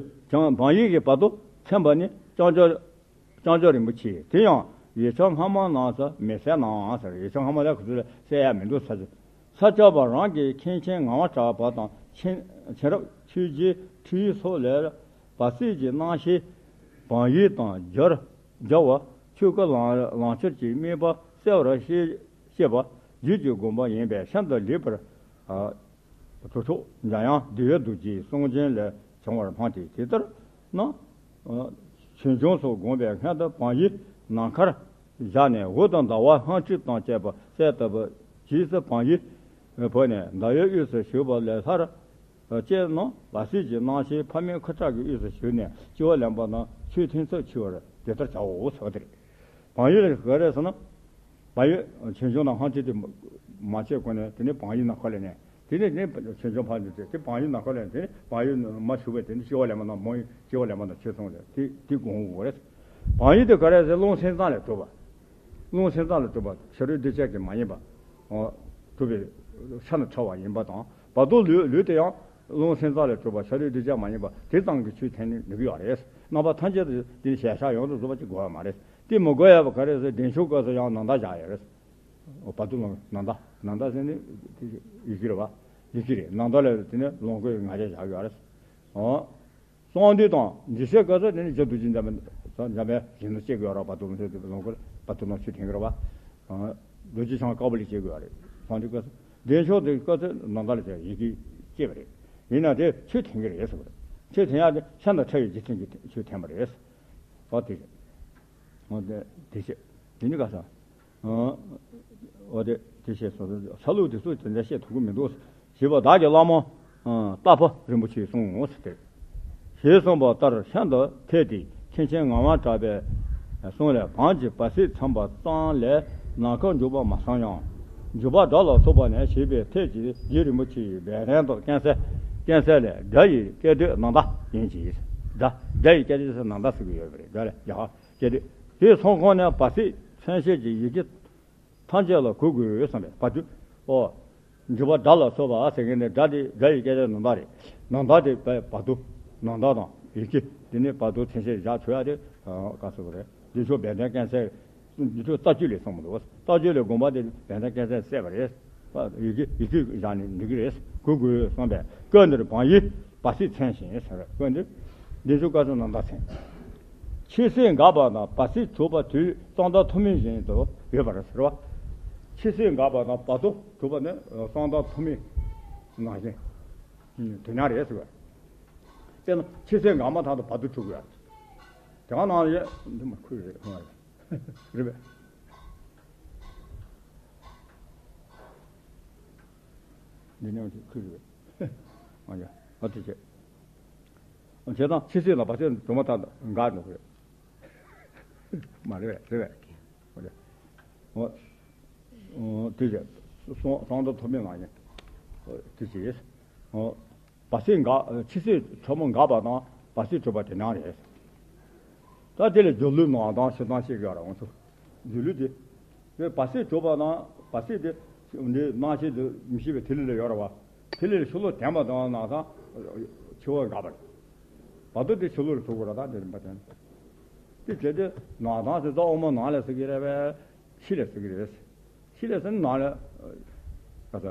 བག་ཡོད་ཀྱི་བར་དོ་ཚིམ་པ་ནི་བྱང་ཆུབ། བྱང་ཆུབ་རིན་པོ་ཆེ། དེ་ཡང་ཡིག་ཆ་སྔ་མ་རྣམས་སུ་མི་གསལ་ནའང་ཟེར། ཡིག་ཆ་སྔ་མ་ལ་ཁོ་ཚོས་གསལ་ཡ་མི་འདུག་ས་ས་སྐྱ་པ་རང་གི་མཁན་ཆེན་ངག་དབང་གྲགས་པ་དང་མཁྱེན་མཁྱེན་རབ་ཆོས་རྗེ་ཁྲི་སོགས་ལས་བར་སྲིད་ཀྱི་སྣང་ཤས་བག་ཡོད་དང་སྦྱར་སྦྱར་བ་ཆོས་སྐུ་ལང་ལང་ཕྱིར་གྱི་དམིགས་པ་གསལ་བར་ཤེས་ཤེས་པ་རྒྱུད་ཀྱི་དགོངས་པ་ཡིན་པས་ཤིན་ཏུ་ལེགས་པར། གྲུབ་ཐོབ་འཇམ་དབྱངས་བདེ་བའི་རྡོ་རྗེའི་གསུང་རྒྱུན་ལས་བྱུང་བར་སྨྲ་སྟེ། དེ་ལྟར་ན། ཆོས་འབྱུང་སོགས་དགོངས་པའི་སྔོན་དུ་བག་ཡོད་ནམ་མཁར་བཞག་ནས་འོད་དང་ཟླ་བ་ལྷ་འཕྲུལ་དང་བཅས་པ་གསལ་བཏབ་པ། རྗེས་སུ་བག་ཡོད་བོས་ནས་ཟླ་བའི་དབུས་སུ་བཞུགས་པ་ལས་སླར་བཅས་ནས་བར་སྲིད་ཀྱི་སྣང་ཤས་ཕ་མའི་ཁུ་ཁྲག་གི་དབུས་སུ་ཞུགས་ནས་སྐྱེ་བ་ལེན་པ་དང་ཆོས་ཐེངས་སུ་འཆི་བར་དེ་ལྟར་བྱའོ་ཟེར་བ་དེ་རེད། བག་ཡོད་ག་རེ་ཟེར་ན། བག་ཡོད་ཆོས་འབྱུང་དང་ལྷ་འཕྲུལ་དེ་མ་བྱས་གོང་ནས་དེ་ནས་བག་ཡོད་ནམ་མཁའ་ལ་གནས། དེ་ནས་ནི་ཆོས་འབྱུང་ཕར་འདུག་སྟེ་དེ་བག་ཡོད་ནམ་མཁའ་ལ་གནས། དེ་ནས་བག་ཡོད་མ་ཞུགས་པས་དེ་ནས་སྐྱེ་བ་ལེན་པ་དང་མ་ཡིན་སྐྱེ་བ་ལེན་པ་དང་ཆོས་མཚུངས་རེད། དེ་དེ་དགོངས་དགོས་རེད། བག་ཡོད་དེ་ག་རེ་ཟེར། རླུང་སེམས་ཙམ་ལས་གྲུབ་པ། རླུང་སེམས་ཙམ་ལས་གྲུབ་པ་ཕྱི་རོལ་གདུལ་བྱ་གི་མ་ཡིན་པ། གྲུབ་པའི་ཤ་ནས་ཕྲ་བ་ཡིན་པ་དང་། བར་དོ་ལུས་ལུས་དེ་ཡང་རླུང་སེམས་ཙམ་ལས་གྲུབ་པ་ཕྱི་རོལ་གདུལ་བྱ་མ་ཡིན་པ་དེ་ཙམ་གྱིས་ཆོས་ཐེངས་ནི་འགྲིག་གི་ཡོད་རེད། རྣམ་པ་ཐམས་ཅད་དུ་དེ་ནི་ཞལ་བཞག་ཡོངས་སུ་རྫོགས་པ་ཅིག་དགོས་པ་མ་རེད། དེ་མི་དགོས་ཡ་བ་ག་རེ་ཟེར། བདེ་མཆོག་སྐབས་སུ་ཡང་ནམ་ཟླ་བཞག་ཡོད་རེད། འོ་བར་དོ་ལོངས་ནམ་ཟླ་ནམ་ཟླ་ཟེར་ནི་དེ་ཡིད་ཀྱི་རེད་བ། ཡིད་ཀྱི་རེད། ནམ་ཟླ་ལ་དེ་ནི་ལོངས་སྐུའི་ང་རྒྱལ་བཞག་ཡོད་རེད། འོ། གསང་འདུས་དང་འཇིགས་བྱེད་སྐབས་སུ་དེ་ནི་རྗེ་རྡོ་རྗེ་འཇམ་པའི་འཇམ་དཔལ་ཞིང་དུ་སྐྱེ་དགོས་རེད། བར་དོ་ལོངས་སྐུ་ལོངས་སྐུ་བར་དོ་ལོངས་སྤྱོད་ཐེངས་ཀྱི་རེད་བ། རྡོ་རྗེ་འཆང་དཀར་པོ་ལ་སྐྱེ་དགོས་རེད། གསང་འདུས་སྐབས་སུ། བདེ་མཆོག་དེ་སྐབས་སུ་ནམ་ཟླ་ལ་སྐྱེ་ཡིད་ཀྱི་སྐྱེ་བ་རེད། ཡིན་ན་དེ་ཆོས་ཐེངས་ཀྱི་རེད་ཟེར་བ་རེད། ཆོས་ཐེངས་ཡ་དེ་ཤིན་ཏུ་ཕྲ་བའི་རྗེས་མཐུན་གྱི་ཆོས་ཐེངས་པ་རེད། ཨོ་དེ་རེད། ཨོ་དེ་དེ་བྱས། དེ་ནི་ག་ས། ཨོ་དེ་དེ་བྱས་སོ་སོ་ཆ་ལུགས་དེ་ཚོ་དེ་འདྲ་བཤད་ཐུབ་ཀྱི་མི་འདུག་ཞེས་པ་བདག་གི་བླ་མ་ཏཱ་ཕ་རིན་པོ་ཆེས་གསུངས་ཟེར་ཏེ། ཞེས་གསུངས་པ་ལྟར་ཤིན་ཏུ་འཐད་དེ་མཁན་ཆེན་ངག་དབང་གྲགས་པའི་གསུང་ལས་བག་གི་བར་སྲིད་ཚིམ་པ་ཙམ་ལས་ནམ་མཁར་འཇུག་པ་མ་གསུངས་ཡང་། འཇུག་པ་སྒྲ་ལ་སོགས་པ་ནས་ཞེས་པའི་ཐད་ཀྱི་རྗེ་རིན་པོ་ཆེའི་སྦས་དོན་དང་ཀུན་གསལ་ཀུན་གསལ་ལས་སྒྲ་ཡི་སྐད་དོད་ནམ་ཟླ་ཡིན་གྱི། སྒྲ་སྒྲ་ཡི་སྐད་དོད་ཟེར་ནམ་ཟླ་ཟེར་གྱི་ཡོད་པ་རེད། སྒྲ་ལས་ཡ། སྐད་དོད། དེའི་ཚོགས་ཁོངས་ནས་བར་སྲིད་མཚན་བྱེད་ཀྱི་ཡི་གེ་ཐམས་ཅད་ལ་གོ་དགོས་བསམ་པས་བར་དོ། ཨོ། འཇུག་པ་སྒྲ་ལ་སོགས་པ་ཟེར་མཁན་ནི་སྒྲ་དེ་སྒྲ་ཡི་སྐད་དོད་ནམ་ཟླ་རེད། ནམ་ཟླ་དེ་བར་དོ། ནམ་ཟླ་དང་ཡི་གེ་དེ་ནི་བར་དོ་མཚན་བྱེད་བཞག་ཆོག་ཡ་དེ་ག་ཟེར་བ་རེད། འདི་ཆོས་སྦས་དོན་ཀུན་གསལ། འདི་ཆོས་རྩ་རྒྱུད་ལས་གསུངས་མི་འདུག་རྩ་རྒྱུད་ལས་དགོངས་པ་དེ་སྦས་དོན་ཀུན་གསལ་གསལ་བ་རེད། ཡི་གེ་ཡི་གེ་བཞག་ནས་འགྲིག་གི་རེད། གོ་དགོས་བསམ་པས་སྐབས་འདིར་བག་ཡོད་བར་སྲིད་མཚན་ཞིང་ཟེར། སྐབས་འདིར་བདེ་མཆོག་སྐབས་སུ་ནམ་ཟླ་མཚན། ཆོས་སྲིད་འགགས་པ་དང་བར་སྲིད་གྲུབ་པ་དུས་གཙང་སྦྲ་ཐུན་མིན་བཞིན་དུ་ཡོད་པར་ཟེར་བ། ཆོས་སྲིད་འགགས་པ་དང་བར་དོ་གྲུབ་པ་ནི་གཙང་སྦྲ་ཐུན་མིན་ནང་བཞིན་དུ་ཉག་རེད་ཟེར་བ། དཔེར་ན་ཆོས་སྲིད་འགགས་མ་ཐག་ཏུ་བར་དོ་གྲུབ་དགོས་ཡ། དེ་ག་ནང་ཡོད་འདི་མ་ཁུལ་རེད་ཁོང་རེད། རེད་པས། འདི་ནས་ཁུལ་རེད། ཨ་ཡ། ཨ་དེ་བྱས། བྱས་ཙང་ཆོས་སྲིད་ལ་བར་ཆད་འགྲོ་མ་ཐག་འགག་འགྲོ་གི་རེད། མ་རེད་པས། རེད་པས། ཨ་ཡ། ཨོ། དེ་བྱས་གསང་བསང་དང་ཐོགས་མེད་ངག་ཡིན། དེ་བྱས། བར་སྲིད་འགག་ཕྱི་སྲིད་དྲི་མ་འགག་པ་དང་བར་སྲིད་གྲུབ་པ་དེ་ནང་རེད། ད་དེ་ལས་སྒྱུ་ལུས་ནང་ལྡང་ཕྱི་ལྡང་ཞིག་ཡོད་རེད་འོང་ཚུལ། སྒྱུ་ལུས་དེ། དེ་བར་སྲིད་གྲུབ་པ་དང་བར་སྲིད་དེ། འདི་སྣང་ཤས་དེ་མི་ཤེས་པའི་ཐིག་ལེ་ལ་ཡོད་རེད་བ། ཐིག་ལེ་ལ་ཤོ་ལོ་ལྡན་པ་དང་ནང་ཚང་འཆི་བ་འགག་པ་རེད། བར་དོ་དེ་ཕྱི་ལོགས་ལ་ཐུག་དགོས་རེད་ད་དེ་རིམ་པ་དེ། དེ་བྱས་ཏེ་ནང་ལྡང་ཟེར་ད་དབུ་མ་ནང་ལ་ཟེར་གི་རེད་པས། ཕྱི་ལ་ཟེར་གི་རེད། ཕྱི་ལ་ཟེར་ན་ནང་ལ། ག་ས།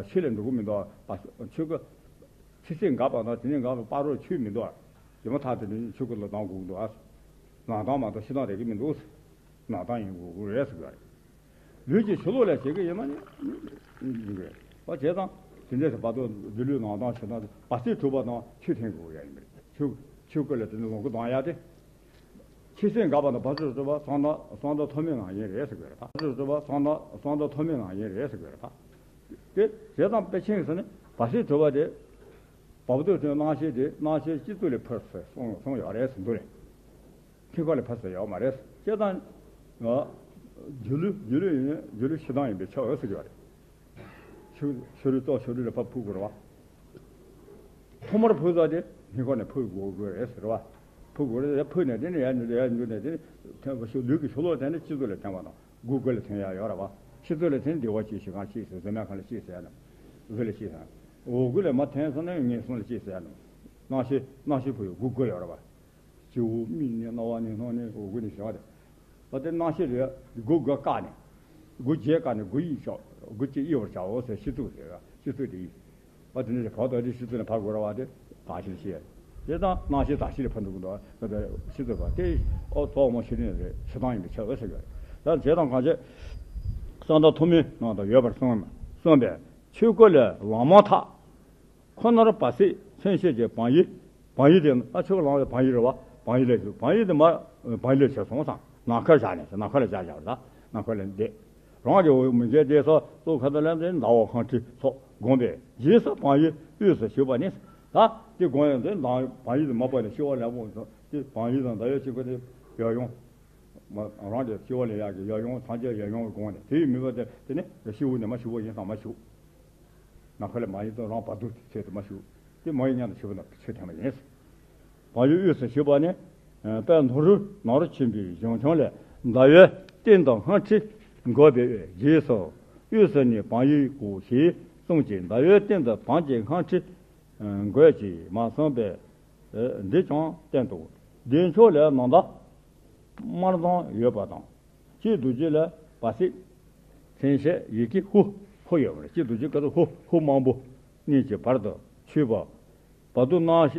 ཕྱི་ལ་འགྲོ་གི་མི་འདུག་ཆོས་སྐུ། ཕྱི་སྲིད་འགག་པ་དང་དེ་ནས་འགག་པའི་བར་རོ་ཆོས་མི་འདུག་ཨ། དེ་མ་ཐག་དེ་ནས་ཆོས་སྐུ་ལ་ལྡང་དགོས་འདུག་ཨ། ནང་ལྡང་མ་གཏོགས་ཕྱི་ལྡང་རེག་གི་མི་འདུག་ནང་ལྡང་ཡིན་དགོས་རེད་ཟེར་གི་རེད། ལུས་ཀྱི་ཕྱི་ལོགས་ལ་བྱེད་ཀྱི་ཡིན་ན་ནི། ཡིན་དགོས། བ་བྱས་ཙང་དེ་འདྲས་སུ་བར་དོ་སྒྱུ་ལུས་ནང་ལྡང་བྱེད་ན་བར་སྲིད་གྲུབ་པ་དང་ཆོས་མཐུན་དགོས་ཡ་ཡིན་པ་རེད། ཆོས་ཆོས་སྐུ་ལ་དེ་ནས་ལོངས་སྐུ་ལྡང་ཡ་དེ། ཕྱི་སྲིད་འགག་པ་དང་བར་སྲིད་གྲུབ་པ་གསང་སྔགས་གསང་སྔགས་ཐོགས་མེད་ངག་ཡིན་རེད་ཟེར་གི་རེད་ད། བར་སྲིད་གྲུབ་པ་གསང་སྔགས་གསང་སྔགས་ཐོགས་མེད་ངག་ཡིན་རེད་ཟེར་གི་རེད་ད། དེ་བྱས་ཙང་དཔེ་ཆེན་ཟེར་ནས་བར་སྲིད་གྲུབ་པ་དེ། བར་དོ་དེ་སྣང་ཤས་དེ་སྣང་ཤས་སྤྱི་གཙུག་ལས་འཕོས་སོང་སོང་ཡོད་རེད་ཟེར་འདུག་རེད། ཐིག་ཁ་ལས་ཕར་ཟེར་ཡོད་མ་རེད། བྱས་ཙང་། སྒྱུ་ལུས་སྒྱུ་ལུས་ཡིན་སྒྱུ་ལུས་ཕྱི་ལྡང་ཡིན་པའི་ཕྱིར་ཟེར་གྱི་ཡོད་རེད། ཕྱི་ཕྱི་རོལ་ཏོག་ཕྱི་རོལ་ལ་ཕར་འཕུར་དགོས་རེད་བ། ཐོག་མར་འཕུར་ས་དེ་སྙིང་ཁོག་ནས་འཕུར་དགོས་དགོས་རེད་ཟེར་བ། འཕུར་དགོས་རེད་འཕུར་ནས་དེ་ནས་ཡར་འགྲོ་ཡར་འགྲོ་ནས་དེ་ནས་ཐོན་པ་ཤུགས་ལུས་ཀྱི་ཤུགས་ལོག་དེ་ནས་སྤྱི་གཙུག་ལ་ཐོན་པ་དང་དགུ་དགུ་ལ་ཐོན་ཡ་ཡོད་རེད་བ། ཕྱི་གཙུག་ལ་ཐོན་བདེ་བ་གཅིག་ཞི་ཁང་གཅིག་ཟེར་བཟོད་མེད་ཁང་ལ་གཅིག་ཟེར་ཡ་ནམ། དགུ་ལ་གཅིག་ཟེར། འོག་དགུ་ལ་མ་ཐོན་སོང་ན་ངན་སོང་ལ་གཅིག་ཟེར་ཡ་ནམ། སྣང་ཤས་སྣང་ཤས་འཕུར་ཡོད་དགུ་དགུ་ཡོད་རེད་བ། སྤྱི་བོ་མིག་ནས་རྣ་བ་ནས་སྣ་ནས་འོག་དགུ་ནས་བྱ་བ་དེ། བ་དེ་སྣང་ཤས་རེད། དགུ་དགུ་བཀག་ནས། དགུ་བརྒྱད་བཀག་ནས་དགུ་གཡས་བཞག་དགུ་གཅིག་གཡས་པར་བྱའོ་ཟེར་སྤྱི་གཙུག་རེད། སྤྱི་གཙུག་དེ་ཡིན། བ་དེ་ནས་རེད་བར་དོ་དེ་སྤྱི་གཙུག་ནས་ཕར་འགོར་བ་དེ་དག་ཤེས་ཤེས། དེ་དང་སྣང་ཤས་དག་ཤེས་ལ་ཕར་འགྲོ་གི་འདུག་བ་དེ་སྤྱི་གཙུག་པ་དེ་ཨོ་ཙོག་མོ་ཤེས་ནས་རེད་ཕྱི་ཐང་ཡིན་པའི་ཕྱིར་ཟེར་གི་རེད། ད་བྱས་དང་གང་བྱས། གསང་བདག་ཐོགས་མེད་ནང་དུ་ཡོད་པར་གསུངས་གསུངས་པས་ཆོས་སྐུ་ལས་ལམ་མ་ཐག་ཁོ་ནར་བར་སྲིད་མཚན་ཤས་ཀྱི་བག་ཡིག་བག་ཡིག་དེ་ཨ་ཆོས་ལའང་བག་ཡིག་རེད་བ། བག་ཡིག་ལས་བྱུང་བག་ཡིག་དེ་མ་བག་ཡིག་ལས་བྱས་སོང་ཙང་ནམ་མཁར་བཞག་ནས་ནམ་མཁའ་ལ་བཞག་བཞག་པ་ད་ནམ་མཁའ་ལ་འདས། རང་གི་འོག་མི་མཇལ་དེ་སོགས་གཙུག་ཁ་ཏ་ལམ་དེ་ཟླ་བ་ཁང་ཁྲི་སོགས་བསྒོམས་པས་རྗེས་སུ་བག་ཡིག་དབུས་སུ་ཞུགས་པ་ནི། ད་དེ་བསྒོམས་ཡོང་དུས་བག་ཡིག་དེ་མ་པ་ནས་ཤི་བ་ལས་འོང་སོང་དེ་བག་ཡིག་དང་ཟླ་བའི་ཆོས་སྐུ་དེ་ཡར་ཡོང་། མ་རང་གི་སྐྱེ་བ་ལས་ཡར་གྱི་ཡར་ཡོང་སངས་རྒྱས་ཡར་ཡོང་གི་དགོངས་ནས་དེ་ཡི་མི་བ་དེ་དེ་ནི་ཤི་བོ་ནས་མ་ཤི་བོ་ཡིན་སང་མ་ཤི་བོ། ནམ་མཁའ་ལས་མ་ཡིན་དུ་རང་བར་དོ་ཆེད་དུ་མ་ཤི་བོ། དེ་མ་ཡིན་མཉམ་དུ་ཤི་བོ་ན་ཆོས་ཐེངས་མ་ཡིན། བག་ཡིག་དབུས་སུ་ཞུགས་པ་ནི། དཔལ་ནོར་བུ་ནོར་ཆེན་པོའི་གཞུང་ཆུང་ལས་ཟླ་བའི་སྟེང་དུ་སྔགས་ཁྲི་འགོད་པའི་རྗེས་སུ་དབུས་སུ་ནི་བག་ཡིག་གོ་ཞེས་གསུངས་ཀྱི་ཟླ་བའི་སྟེང་དུ་བག་གི་སྔགས་ཁྲི། འགོད་ཅིག་མ་གསུངས་པས། འདི་ཀྱང་བསྟན་ཏོ། བདེ་མཆོག་ལས་ནམ་ཟླ་དམར་མདངས་ཡོད་པ་དང་། སྤྱི་རྡོ་རྗེ་ལས་བར་སྲིད་མཚན་ཤས་ཡི་གེ་ཧུ་ཧུ་ཡོད་པ་རེད། སྤྱི་རྡོ་རྗེ་སྐད་དུ་ཧུ་ཧུ་མང་པོ་གཉིས་ཀྱི་བར་དུ་ཆོད་པ། བར་དོ་སྣང་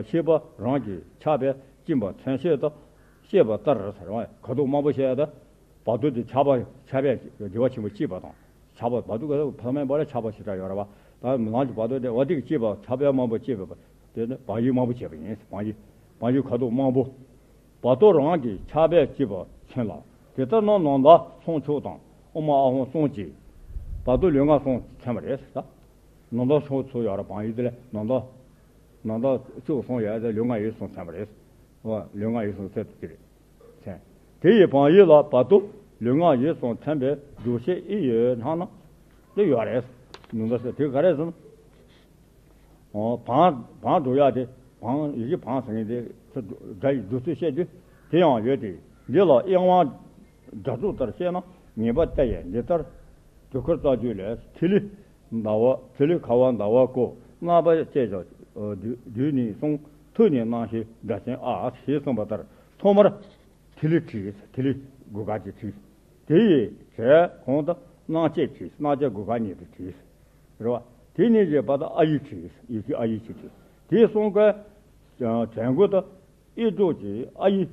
ཤེས་པ་རང་གི་ཆགས་པས་སྐྱེས་པ་མཚན་ཤས་དང་ཤེས་པ་ལྟར་ཟེར་བ་ཁ་དོག་དམར་པོ་ཤེས་ཡ་ད། བར་དོ་དེ་ཆགས་པ་ཆགས་པས་བདེ་བ་ཆེན་པོ་སྐྱེས་པ་དང་། ཆགས་པ་བར་དོ་ག་ཕ་མའི་བར་ལ་ཆགས་པ་ཞེ་དྲག་ཡོད་རེད་བ། ད་ནང་གི་བར་དོ་དེ་བ་དེ་གི་སྐྱེས་པ་ཆགས་པས་དམར་པོ་སྐྱེས་པ་དེ་ནི་བག་ཡིག་དམར་པོ་བྱས་པ་ཡིན། བག་ཡིག་བག་ཡིག་ཁ་དོག་དམར་པོ། བར་དོ་རང་གི་ཆགས་པས་སྐྱེས་པ་མཚོན་ལ། དེ་ལྟར་ན་ནམ་ཟླ་ཚངས་མཆོག་དང་དབུ་མ་ཨ་ཧོང་གསུམ་གྱིས་བར་དོ་ལུས་ངག་གསུམ་མཚོན་པ་རེད་ད། ནམ་ཟླ་ཚངས་མཆོག་ཡོད་རེད་བག་ཡིག་དེ་ལས་ནམ་ཟླ་ནམ་ཟླ་བཅུ་གསུམ་ཡོད་དེ་ལུས་ངག་ཡིད་གསུམ་མཚོན་པ་རེད། ལུས་ངག་ཡིད་གསུམ་ཚད་དུ་གྱུར། མཚན། དེ་ཡི་བག་ཡིག་ལ་བར་དོ་ལུས་ངག་ཡིད་གསུམ་མཚོན་པའི་སྒྲུབ་བྱེད་ཨེ་ཡོད་སྙམ་ན། དེ་ཡོད་རེད། ནུ་ཟླ་ཟེར་དེ་ག་རེ་ཟེར་ན། བང་བང་སྒྲུག་ཡག་དེ་བང་ཡི་གེ་བང་ཟེར་མཁན་དེ་སྒྲ་ཡི་སྒྲུབ་ཚུལ་བཤད་དུས་དེ་ཡང་ཡོད་དེ། འདི་ལ་དབྱངས་དབང་སྒྲ་སྒྲོགས་ལྟར་བཤད་ན་ངེས་པ་སྟེ་ཡང་འདི་ལྟར། དུས་འཁོར་རྩ་རྒྱུད་ལས་ཐིག་ལེ་ཟླ་བ་ཐིག་ལེ་ཁ་བ་ཟླ་བ་ཀོ་རྣམ་པ་བཅད་བྱ་བསྡུས་ནི་གསུངས། ཐུགས་ནི་སྣང་ཤས་སྒྲ་ཅན་ཨ་ཞེས་གསུངས་པ་ལྟར་ཐོག་མར་ཐིག་ལེ་བྲིས། ཐིག་ལེ་དགུ་ག་ཅིག་བྲིས། དེ་ཡི་གྲས་གོང་དུ་སྣང་བཅད་བྲིས། སྣང་བཅད་དགུ་ག་ཉིད་དུ་བྲིས། རེད་བ། དེ་ནས་ཀྱི་བར་དུ་ཨ་ཡིག་བྲིས། ཡི་གེ་ཨ་ཡིག་ཅིག་བྲིས། དེ་གསུང་སྐབས་དྲན་སྐུལ་དུ་ཨེ་སྒྲོག་ཅིག་ཨ་ཡིག་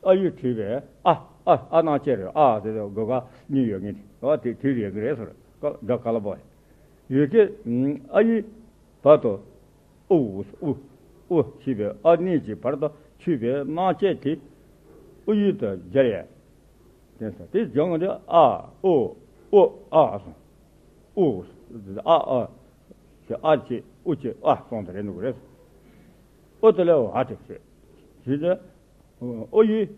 ཨ་ཡིག་བྲིས་པས་ཨ་ཨ་ཨ་སྣང་བཅད་རེད། ཨ་དེ་དགུ་ག་གཉིས་ཡོད་ངེས་རེད་བ། དེ་དེ་རེད་གི་རེད་ཟེར་སྐབས་སྒྲ་ག་ལ་བ། ཡི་གེ་ཨ་ཡིག་བར་དུ་ཨུ་ཨུ་ཨུ་ཞེས་པའི་ཨ་གཉིས་ཀྱི་བར་དུ་ཆུད་པའི་སྣང་བཅད་དེ་ཨུ་ཡིག་ཏུ་སྦྱར་ཡས། དེ་སོང་དེ་སྦྱང་དེ་ཨ་ཨོ་ཨོ་ཨ་སོང་། ཨུ་ཨ་ཨ་ཞེས་ཨ་ཅེ་ཨུ་ཅེ་ཨ་སོང་དེ་རེད་འདུག་རེད། ཨོ་དེ་ལས་ཝ་དེ་བྱེད། ཞེས་ཏེ་ཨོ་ཡིག་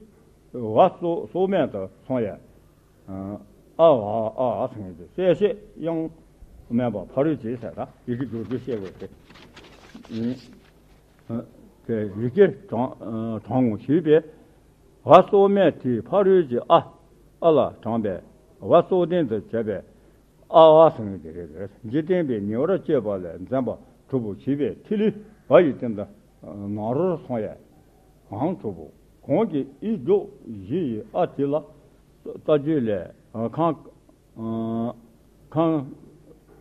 ཝ་སོགས་སོགས་མེད་དུ་སོང་ཡས། ཨ་བ་ཨ་ཟེར་མཁན་དེ་གསལ་བཤད་དབྱངས་མེད་པ་ཕ་རོལ་ཕྱིན་ཟེར། ད་ཡི་གེ་སྦྱོར་རྒྱུ་བཤད་དགོས་ཏེ། ཨ་དེ་ཡི་གེ་དྲང་དྲང་ངོ་ཞེས་པའི་བ་སོགས་མེད་དེ་ཕ་རོལ་གྱི་ཨ་ཨ་ལ་དྲངས་པས་བ་སོགས་ལྡན་དུ་བྱས་པས། ཨ་བ་ཟེར་མཁན་དེ་རེད། འཇིག་རྟེན་པའི་ཉེ་བར་སྤྱོད་པ་ལས་འཛེམ་པ་གྲུབ་པོ་བྱས་པའི་ཐིག་ལེ་བ་ཡི་སྟེང་དུ་ནཱ་རོར་སོང་ཡས་གང་གྲུབ་པོ། གོང་གི་ཨི་འཇོག་བཞི་ཡི་ཨ་དེ་ལ་ལྟ་རྒྱུ་ལས། ཁང་ཁང་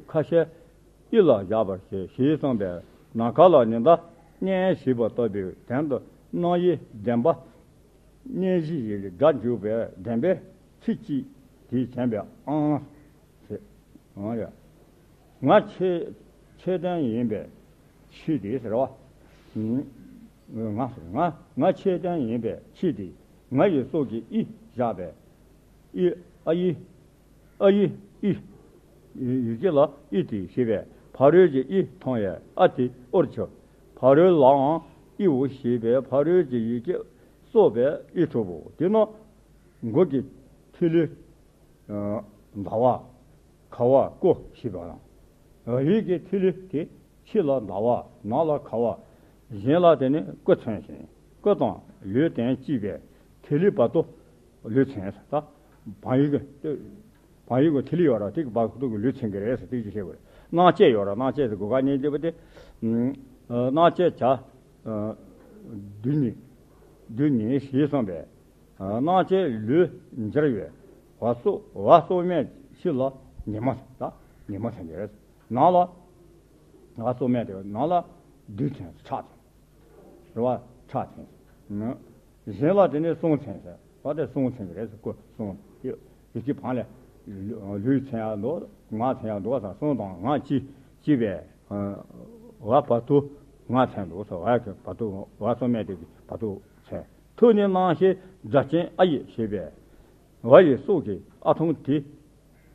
ཁ་ཤས་ཨི་ལ་བཞག་པར་བྱེད་ཞེས་གསུངས་པས། ནམ་མཁའ་ལ་ཉི་ཟླ་མཉམ་ཞེས་པ་ལྟ་བུའི་དོན་དུ་རྣམ་དབྱེ་བདེན་པ་མཉམ་བཞི་ཡི་སྒྲ་འཇུག་པའི་བདེན་པའི་ཚིག་གཅིག་དེས་བྱས་པའི་ཨང་། ཞེས། ཨང་ཡ། ང་ཆོས་ཆོས་ལྡན་ཡིན་པའི་ཕྱིར་ཏེ་ཟེར་བ། ང་ཟེར་ང་ང་ཆོས་ལྡན་ཡིན་པའི་ཕྱིར་ཏེ། ང་ཡི་སྲོག་གི་ཨི་བཞག་པས། ཨི་ཨ་ཡི་ཨ་ཡི་ཨི། ཡི་གེ་ལ་ཨི་དེ་ཞེས་པས་ཕ་རོལ་གྱི་ཨི་མཐོང་ཡས་ཨ་དེ་ཨོར་གྱུར། ཕ་རོལ་ལའང་ཨི་འོ་ཞེས་པས་ཕ་རོལ་གྱི་ཡི་གེ་སོགས་པས་ཨི་གྲུབ་བོ། དེ་ན་མགོ་གི་ཐིག་ལེ། ཟླ་བ། ཁ་བ་སྐུ་ཞེས་པ་དང་། ཡིད་ཀྱི་ཐིག་ལེ་དེ་ཕྱི་ལ་ཟླ་བ། ནང་ལ་ཁ་བ། གཞན་ལ་དེ་ནི་སྐུ་མཚོན་ཞིང་། སྐུ་དང་ལུས་དོན་གཅིག་པའི་ཐིག་ལེ་བར་དུ་ལུས་མཚོན་ཟེར། ད་བང་ཡིག་གི་བང་ཡིག་གི་ཐིག་ལེ་ཡོད་ར་དེ་གི་བར་དུ་གི་ལུས་མཚོན་གི་རེད་ཟེར། དེ་ཅི་བཤད་དགོས་རེད། སྣང་བཅས་ཡོད་ར། སྣང་བཅས་ཟེར་གོ་ག་ཉན་བྱེད་པ་དེ། སྣང་བཅས་བྱ། བསྡུས་ནས་བསྡུས་ནས་ཞེས་གསུངས་པས། སྣང་བཅས་ལུས་འབྱེར་བའི་བ་སོགས་བ་སོགས་མེད་ཕྱི་ལ་ཉི་མ་ཟེར། ད་ཉི་མ་ཟེར་གྱི་རེད། ནང་ལ་བ་སོགས་མེད་དེ་ནང་ལ་རྡུལ་ཚོན་ཁྲག་ཚོན་རེད་བ། ཁྲག་ཚོན། གཞན་ལ་དེ་ནི་གསུང་ཚོན་ཟེར་བ། དེ་གསུང་ཚོན་གྱི་རེད་ཟེར། སྐུ་གསུང་ཡོད་ཀྱི་བང་ལས་ལུས་ཚོན་ཡག་འདུག་ངག་ཚོན་ཡག་འདུག་ཟེར། གསུང་དང་ངག་གཅིག་གཅིག་པས། བ་བར་དུ་ངག་མཚོན་འདུག་ཟེར། བ་གི་བར་དུ་བ་སོགས་མེད་དེ་གི་བར་དུ་མཚོན། ཐུགས་ནི་རྣམ་ཤེས་སྒྲ་ཅན་ཨ་ཡི་ཞེས་པས། བ་ཡི་སྲོག་གི་ཨ་ཐུང་དེ་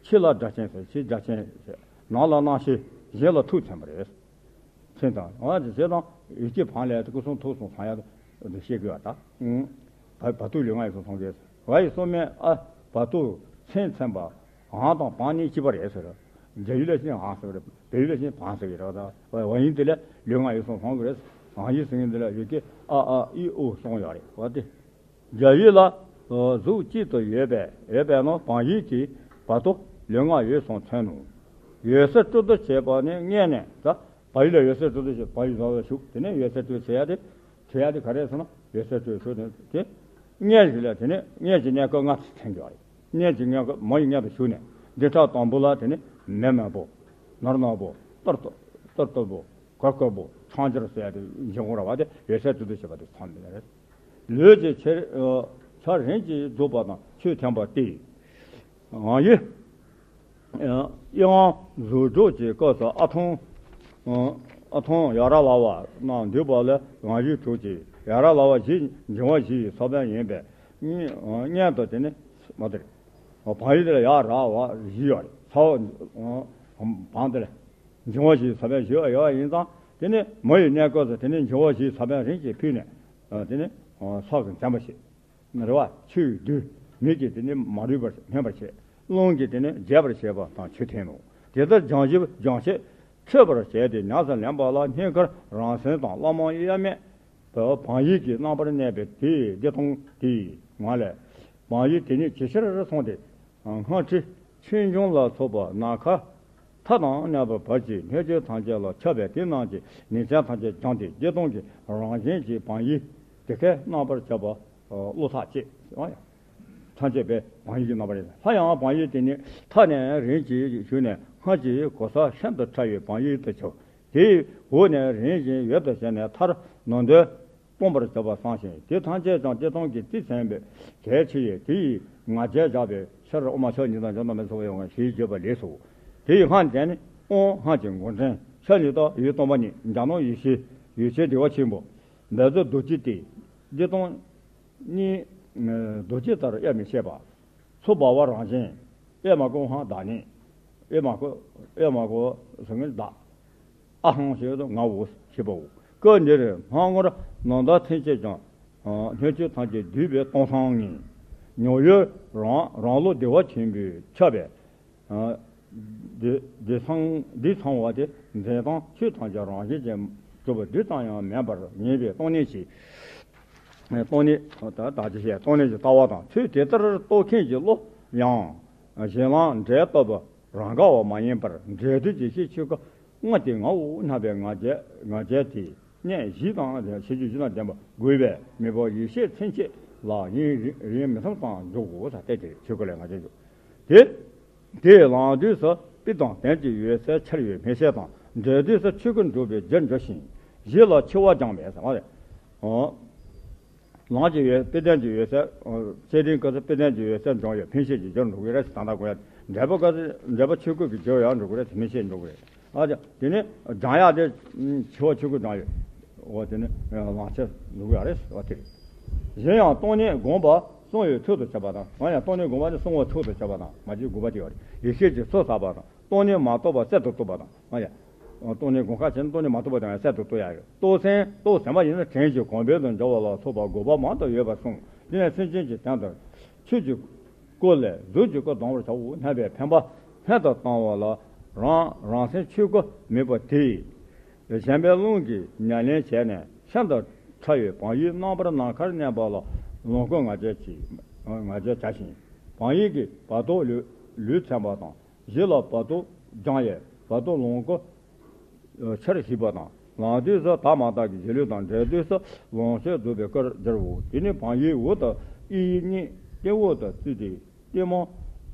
ཕྱི་ལ་སྒྲ་ཅན་ཟེར། ཕྱི་སྒྲ་ཅན་ཟེར། ནང་ལ་རྣམ་ཤེས། གཞན་ལ་ཐུགས་མཚོན་པ་རེད། མཚོན་དང་། འོ་དེ་ཟེར་དང་ཡིད་ཀྱི་བང་ལས་སྐུ་གསུང་ཐུགས་གསུང་ཚང་ཡག་འདུག་ཤེས་དགོས་པ་དང་། བ་བར་དུ་ལུས་ངག་ཡིད་གསུམ་ཚང་དགོས། བ་ཡི་སྲོག་མེད་ཨ་བར་དུ་མཚོན་མཚོན་པ། འང་དང་བང་གཉིས་གཅིག་པ་རེད་ཟེར། རྒྱ་ཡུལ་ལ་བྱས་ནས་འང་ཟེར་གི་རེད། བལ་ཡུལ་ལ་བྱས་ནས་བང་ཟེར་གི་རེད། ད་བ་ཡིན་དེ་ལ་ལུས་ངག་ཡིད་གསུམ་ཚང་གི་རེད། འང་ཡིག་ཟེར་མཁན་དེ་ལ་ཡི་གེ་ཨ་ཨ་ཨི་ཨུ་གསུམ་ཡོད་རེད། འོ་དེ། རྒྱ་ཡིག་ལ་གཟུགས་གཅིག་ཏུ་ཡོད་པས། ཡོད་པས་ན་བང་ཡིག་གི་བར་དུ་ལུས་ངག་ཡིད་གསུམ་མཚོན་ནོ། འོད་གསལ་སྤྲོ་བསྡུ་བྱེད་པ་ནི་སྔོན་ནས། ད་བང་ཡིག་ལ་འོད་གསལ་སྤྲོ་བསྡུ་བྱེད། བང་ཡིག་ནང་ལ་ཞུགས། དེ་ནས་འོད་གསལ་སྤྲོ་བྱེད་ཡ་དེ། བྱེད་ཡ་དེ་ག་རེ་ཟེར་ན་འོད་གསལ་སྤྲོ་ཞུགས་ནས་དེ། སྔོན་ཞིག་ལ་དེ་ནས་སྔོན་གྱི་གནས་སྐབས་ལྔ་མཚོན་གྱི་ཡོད་རེད། སྔོན་གྱི་གནས་སྐབས་མ་ཡི་སྔོན་དུ་ཞུགས་ནས། འདི་ཕྲག་དང་པོ་ལ་དེ་ནས་མེ་མེ་པོ། ནར་ནར་པོ། ཏར་ཏོ་ཏར་ཏོ་པོ། གར་གར་པོ། ཁྲང་ཅར་ཟེར་ཡ་དེ་འཇིགས་སྐུལ་ར་བ་དེ་འོད་གསལ་སྤྲོ་བསྡུ་བྱེད་པ་དེ་ཚང་མ་རེད། ལུས་ཀྱི་ཆ་ཆ་རེན་གྱིས་བསྡུས་པ་དང་ཆོས་ཐམས་ཅད་སྟེ། ཡི་ཡང་གཟུགས་སྒྲོགས་ཀྱི་སྐབས་སུ་ཨ་ཐུང་། ཨ་ཐུང་ཡ་ར་ལ་བ་རྣམས་འདུས་པ་ལས་ཡང་ཡིག་དྲུག་སྟེ། ཡ་ར་ལ་བ་བཞི་འབྱུང་བ་བཞི་ཡི་ས་བོན་ཡིན་པས། སྔོན་དུ་དེ་ནི་མ་དེར། བང་ཡིག་དེ་ལ་ཡ་ར་བ་བཞི་ཡོད་རེད། ས་བ་བང་དེ་ལ་འབྱུང་བ་བཞིའི་ས་བོན་བཞི་ཡོད་ཡིན་ཙང་། དེ་ནི་མ་ཡི་གནས་སྐབས་སུ་དེ་ནི་འབྱུང་བ་བཞིའི་ས་བོན་རིམ་གྱིས་ཕུལ་ནས། དེ་ནི་ས་གི་འཛིན་པ་བྱེད། རེད་བ། ཆུས་བསྡུས། མེ་གིས་དེ་ནི་མ་རུལ་བར་སྨིན་པར་བྱེད། རླུང་གིས་དེ་ནི་རྒྱས་པར་བྱེད་པ་དང་ཆུ་འཐེན་ནོ། དེ་ལྟར་སྦྱང་བྱེད་སྦྱང་བྱེད་འཕྲོད་པར་བྱས་ཏེ་ཉམས་སུ་ལེན་པ་ལ་སྙིང་གར་རང་སེམས་དང་བླ་མ་དབྱེར་མེད་དུ་བང་ཡིག་གི་རྣམ་པར་གནས་པའི་དེའི་བདེ་སྟོང་དེའི་ངང་ལས། བང་ཡིག་དེ་ཉིད་ཇེ་ཆེར་སོང་སྟེ། སྔར་ཁྲི་ཆོས་འབྱུང་ལ་སོགས་པ་ནམ་མཁའ་མཐའ་དང་མཉམ་པའི་བར་གྱི་སྣོད་བཅུད་ཐམས་ཅད་ལ་ཁྱབ་པས། དེ་རྣམས་ཀྱི་ཉིན་མཚན་ཐམས་ཅད་སྦྱངས་ཏེ་བདེ་སྟོང་གི་རང་བཞིན་གྱི་བང་ཡིག་དེ་ཁའི་རྣམ་པར་ཁྱབ་པ་བློ་ཐག་བཅད། ཐམས་ཅད་པའི་བང་ཡིག་གི་རྣམ་པར། སླར་ཡང་བང་ཡིག་དེ་ནི་མཐའ་ནས་རིམ་གྱིས་ཞུགས་ནས་སྔར་གྱི་གོ་ས་ཤིན་ཏུ་ཕྲ་བའི་བང་ཡིག་ཏུ་གྱུར། དེའི་འོག་ནས་རིམ་བཞིན་འོད་དུ་ཞིག་ནས་མཐར་ནང་དོན་སྟོང་པར་གྱུར་པ་བསམ་ཞིང་། དེ་ཐམས་ཅད་ཀྱང་བདེ་སྟོང་གི་རྩིས་མཚོན་པའི་གལ་ཆེ་ཡི། དེ་ཡི་ང་རྒྱལ་བཞག་པའི་ཕྱིར། དབུ་མ་ཕྱོགས་གཉིས་དང་བྱང་དང་མི་མཚུངས་པའི་ཡོད་ངེས་ཞེས་བརྗོད་པ་ལས་སོ། དེ་ཡི་སྔགས་འདི་ནི་ཨོཾ་ཧ་ཅང་མགོ་འདྲེན་ཕྱག་གཉིས་དང་ཡུལ་སྟོང་པ་ཉིད། ལྗང་ནག་ཡེ་ཤེས་ཡེ་ཤེས་བདེ་བ་ཆེན་པོ། འབད་རྩོལ་རྡོ་རྗེ་སྟེ། བདེ་སྟོང་གཉིས། རྡོ་རྗེ་ལྟར་དབྱེར་མི་ཕྱེད་པ། ཚུ་བ་བ་རང་བཞིན། ཨེ་མ་ཀོ་ཧང་བདག་ཉིད། ཨེ་མ་ཀོ་ཨེ་མ་ཀོ་ཟེར་མཁན་བདག་ཨ་ཧང་ཞེས་དང་ངའོ་ཞེས་པའོ། སྐབས་འདིར་སྔ་སྔོར་ནང་ལྟར་ཐམས་ཅད་ཀྱང་སྣོད་བཅུད་ཐམས་ཅད་འདུས་པའི་སྟོང་སང་ངེ། མྱོང་ཡུལ་རང་རང་བློ་བདེ་བ་ཆེན་པོས་ཁྱབ་པས། ཨ། འདི་འདི་ཚང་འདི་ཚང་བ་དེ་འཛིན་སྟངས་ཆོས་ཐམས་ཅད་རང་བཞིན་གྱིས་གྲུབ་པ་འདི་ཙམ་ཡང་མིན་པར་ངེས་པའི་སྟོང་ཉིད་ཀྱི། སྟོང་ཉིད་ད་ད་ཅི་བཤད་སྟོང་ཉིད་ཀྱི་ལྟ་བ་དང་ཚུལ་དེ་ལྟར་རྟོགས་མཁན་གྱི་བློ་ཡང་གཞན་ལ་འབྲེལ་བསྟོད་པ་རང་དགའ་བ་མ་ཡིན་པར་འབྲེལ་སྡུད་ཀྱི་ཤེས་ཆོས་ཀྱི་དངོས་དེ་ངའོ་སྙམ་པའི་ང་རྒྱལ་ང་རྒྱལ་དེ། གནས་བཞི་དང་ཤེས་རྒྱུད་བཞི་དང་ལྡན་པ་དགོས་པས་མེད་པ་ཡེ་ཤེས་ཚུན་ཆད་ལ་ཡུན་རིང་རིང་མི་ཐུབ་ཙམ་འཇོག་དགོས་ས་སྟེ་དེ་ཆོས་སྐུ་ལས་ང་རྒྱལ་འཇོག་དེ། དེས་ལངས་དུས་སུ་དཔེ་དང་ལྡན་གྱི་འོད་གསལ་འཆར་བའི་སྨྲས་བཤད་དང་འབྲེལ་དུས་སུ་ཆོས་སྐུ་འགྲུབ་པའི་རྒྱུར་འགྲོ་ཞིང་གཞི་ལ་འཆི་བ་སྦྱངས་པས་ཟེར་བ་རེད། ལངས་ཀྱི་ཡོད་དཔེ་ལྡན་གྱི་འོད་གསལ། བཅས་ཏེ་སྐབས་སུ་དཔེ་ལྡན་གྱི་འོད་གསལ་འབྱུང་བའི་འཕེན་བྱེད་ཀྱི་རྒྱུར་འགྲོ་གི་རེད་ཟེར་ད་ལྟ་གོ་ཡ། འབྲེལ་པ་སྐབས་སུ་འབྲེལ་པ་ཆོས་སྐུ་གི་རྒྱུར་ཡང་འགྲོ་གི་རེད་ཟེར་འཕེན་བྱེད་འགྲོ་གི་རེད། ཨ་ཅག་དེ་ནི་སྦྱང་ཡག་དེ་འཆི་བ་ཆོས་སྐུ་སྦྱང་ཡོད། འོ་དེ་ནི་ལངས་ཕྱིར་འགྲོ་གི་ཡ་རེད་ཟེར་བ་དེ་རེད། གཞན་ཡང་སྟོང་ཉིད་སྒོམ་པ་གསང་བའི་ཚུལ་དུ་བྱེད་པ་དང་ང་ཡང་སྟོང་ཉིད་སྒོམ་པ་ནི་གསང་བའི་ཚུལ་དུ་བྱེད་པ་དང་མ་བྱེད་དགོས་པ་དེ་ཡོད་རེད། ཡེ་ཤེས་ཀྱི་ཚུལ་བསགས་པ་དང་། སྟོང་ཉིད་མ་རྟོགས་པ་གསལ་དུ་རྟོགས་པ་དང་། ཨ་ཡ། སྟོང་ཉིད་སྒོམ་ཁ་བྱས་ན་སྟོང་ཉིད་མ་རྟོགས་པ་དང་ཡང་གསལ་དུ་རྟོགས་ཡ་ཡོད། རྟོགས་ཟིན་རྟོགས་ཟིན་པ་ཡིན་ན་དྲན་ཞིང་གོང་འཕེལ་དུ་འགྲོ་བ་ལ་སོགས་པ་དགོས་པ་མང་དུ་ཡོད་པར་གསུངས། དེ་ནས་སེམས་ཅན་གྱི་དོན་དུ་ཆོས་ཀྱི་སྐུ་ལས་གཟུགས་ཀྱི་སྐུ་ལྡང་བར་བྱའོ་སྙམ་པའི་འཕེན་པ་ལྷན་དུ་བཏང་བ་ལ་རང་རང་སེམས་ཆོས་སྐུ་མེད་པ་དེས། གཞན་ཕན་རླུང་གིས་ཉམས་ལེན་བྱས་ནས་ཤིན་ཏུ་ཕྲ་བའི་བག་ཡོད་རྣམ་པར་ནམ་མཁར་གནས་པ་ལ་ལོངས་སྐུ་ང་རྒྱལ་གྱིས་ང་རྒྱལ་བྱ་ཞིང་། བག་ཡོད་ཀྱི་བར་དོ་ལུས་ལུས་ཚིམ་པ་དང་། གཞི་ལ་བར་དོ་སྦྱང་ཡས་བར་དོ་ལོངས་སྐུ་འཆར་ཞིག་པ་དང་། ལངས་དུས་སུ་དག་མ་དག་གི་གཞི་ལུས་དང་འབྲེལ་དུས་སུ་ལོངས་སྤྱོད་རྫོགས་པའི་སྐུར་འགྱུར་རོ། དེ་ནི་བག་ཡོད་འོག་ཏུ་ཨི་ཡི་གཉིས་སྟེང་འོག་ཏུ་བརྩིས་ཏེ་སྟེང་མ་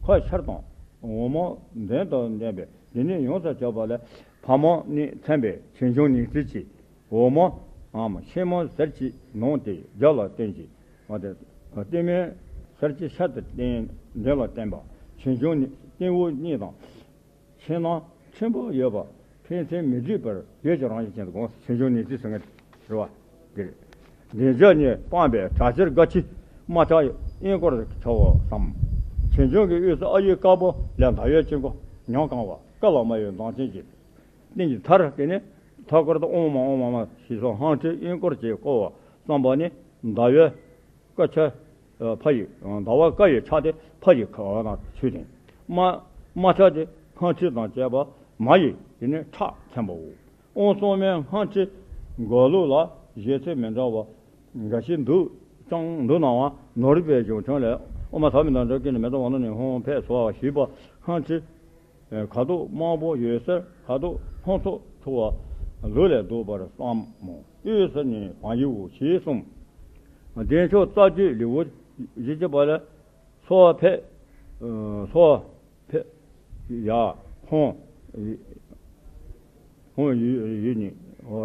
ཁ་ཤར་དང་འོག་མ་མདུན་དུ་འདྲེན་པས་འདི་ནི་ཡོངས་སུ་གྱུར་པ་ལས་ཕ་མ་ནི་མཚན་པའི་ཆོས་འབྱུང་ཉི་ཚེ་གཅིག་འོག་མ་འམ་ཆེན་མོ་ཟེར་གྱི་ནང་དེ་རྒྱ་ལ་བརྟེན་ཅིང་། སྟེང་མའི་ཟེར་གྱི་ཤར་དུ་བརྟེན་འདྲེན་ལ་བརྟེན་པ་ཆོས་འབྱུང་སྟེང་འོག་གཉིས་དང་། ཕྱི་ནང་ཕྲན་བུ་ཡོད་པ་ཕན་ཚུན་མི་འདྲེས་པར་ཡོད་ཀྱི་རང་བཞིན་ཅན་དུ་དགོངས་སུ་ཆོས་འབྱུང་ཉི་ཚེ་ཟེར་མཁན་རེད་བ། འདིར་འདི་བརྒྱ་ནི་སྤངས་པའི་གྲགས་ཆེར་དགའ་ཆེ་མ་ཆགས་དབྱིན་སྐོར་བྱའོ་བསམ། ཆོས་འབྱུང་གི་དབུས་སུ་ཨ་ཡིག་དཀར་པོ་ལས་ཟླ་བའི་དཀྱིལ་འཁོར་ཉམས་གང་བ་ཀ་ལ་མ་ཡོད་མདངས་ཅན་གྱི་སྟེང་གི་མཐར་དེ་ནི་མཐའ་སྐོར་དུ་ཨོཾ་མ་ཨོཾ་མ་མ་ཞེས་སོགས་ཧཱུྃ་ཕྲེང་དབྱིན་སྐོར་གྱིས་བསྐོར་བ་བསམ་པ་ནི་ཟླ་བའི་སྐུ་ཆ་ཕ་ཡིག་ཟླ་བ་ཀ་ཡི་ཕྱག་དེ་ཕ་ཡི་ཁ་དང་ཆུ་དང་། མ་མ་ཕྱག་དེ་ཧཱུྃ་ཕྲེང་དང་བཅས་པ་མ་ཡི་དེ་ནི་ཁྲག་ཚན་པའོ། ཨོཾ་གསུང་མའི་ཧཱུྃ་ཕྲེང་མགོ་ལུག་ལ་བཞེད་ཚུལ་མི་འདྲ་བ་འགའ་ཞིག་འདུག་ཀྱང་འདུག་ནའང་ནོར་བུའི་གཞུང་ཆུང་ལས་ཨོཾ་ཟ་མི་དང་འགྲོ་ཀུན་ནས་མེ་ཏོག་བང་ནོར་ནས་ཧཱུྃ་ཕེབས་སོ་ཞེས་པ་ཧཱུྃ་ཕྲེང་ཁ་དོག་དམར་པོ་ཡོད་སར་ཁ་དོག་ཕུང་ཚོགས་འཁྲུ་བ་ལུག་ལས་ལྡོག་པར་བསམ་མོ། དབུས་སུ་ནི་བང་ཡིག་འོ་ཞེས་གསུངས། བདེ་མཆོག་རྩ་རྒྱུད་ལེའུ་བཞི་བཅུ་པ་ལས། སོ་ཕེ། སོ་ཕེ། ཡ། ཧོང་། ཧོང་ཡུལ་ཡུལ་ནི།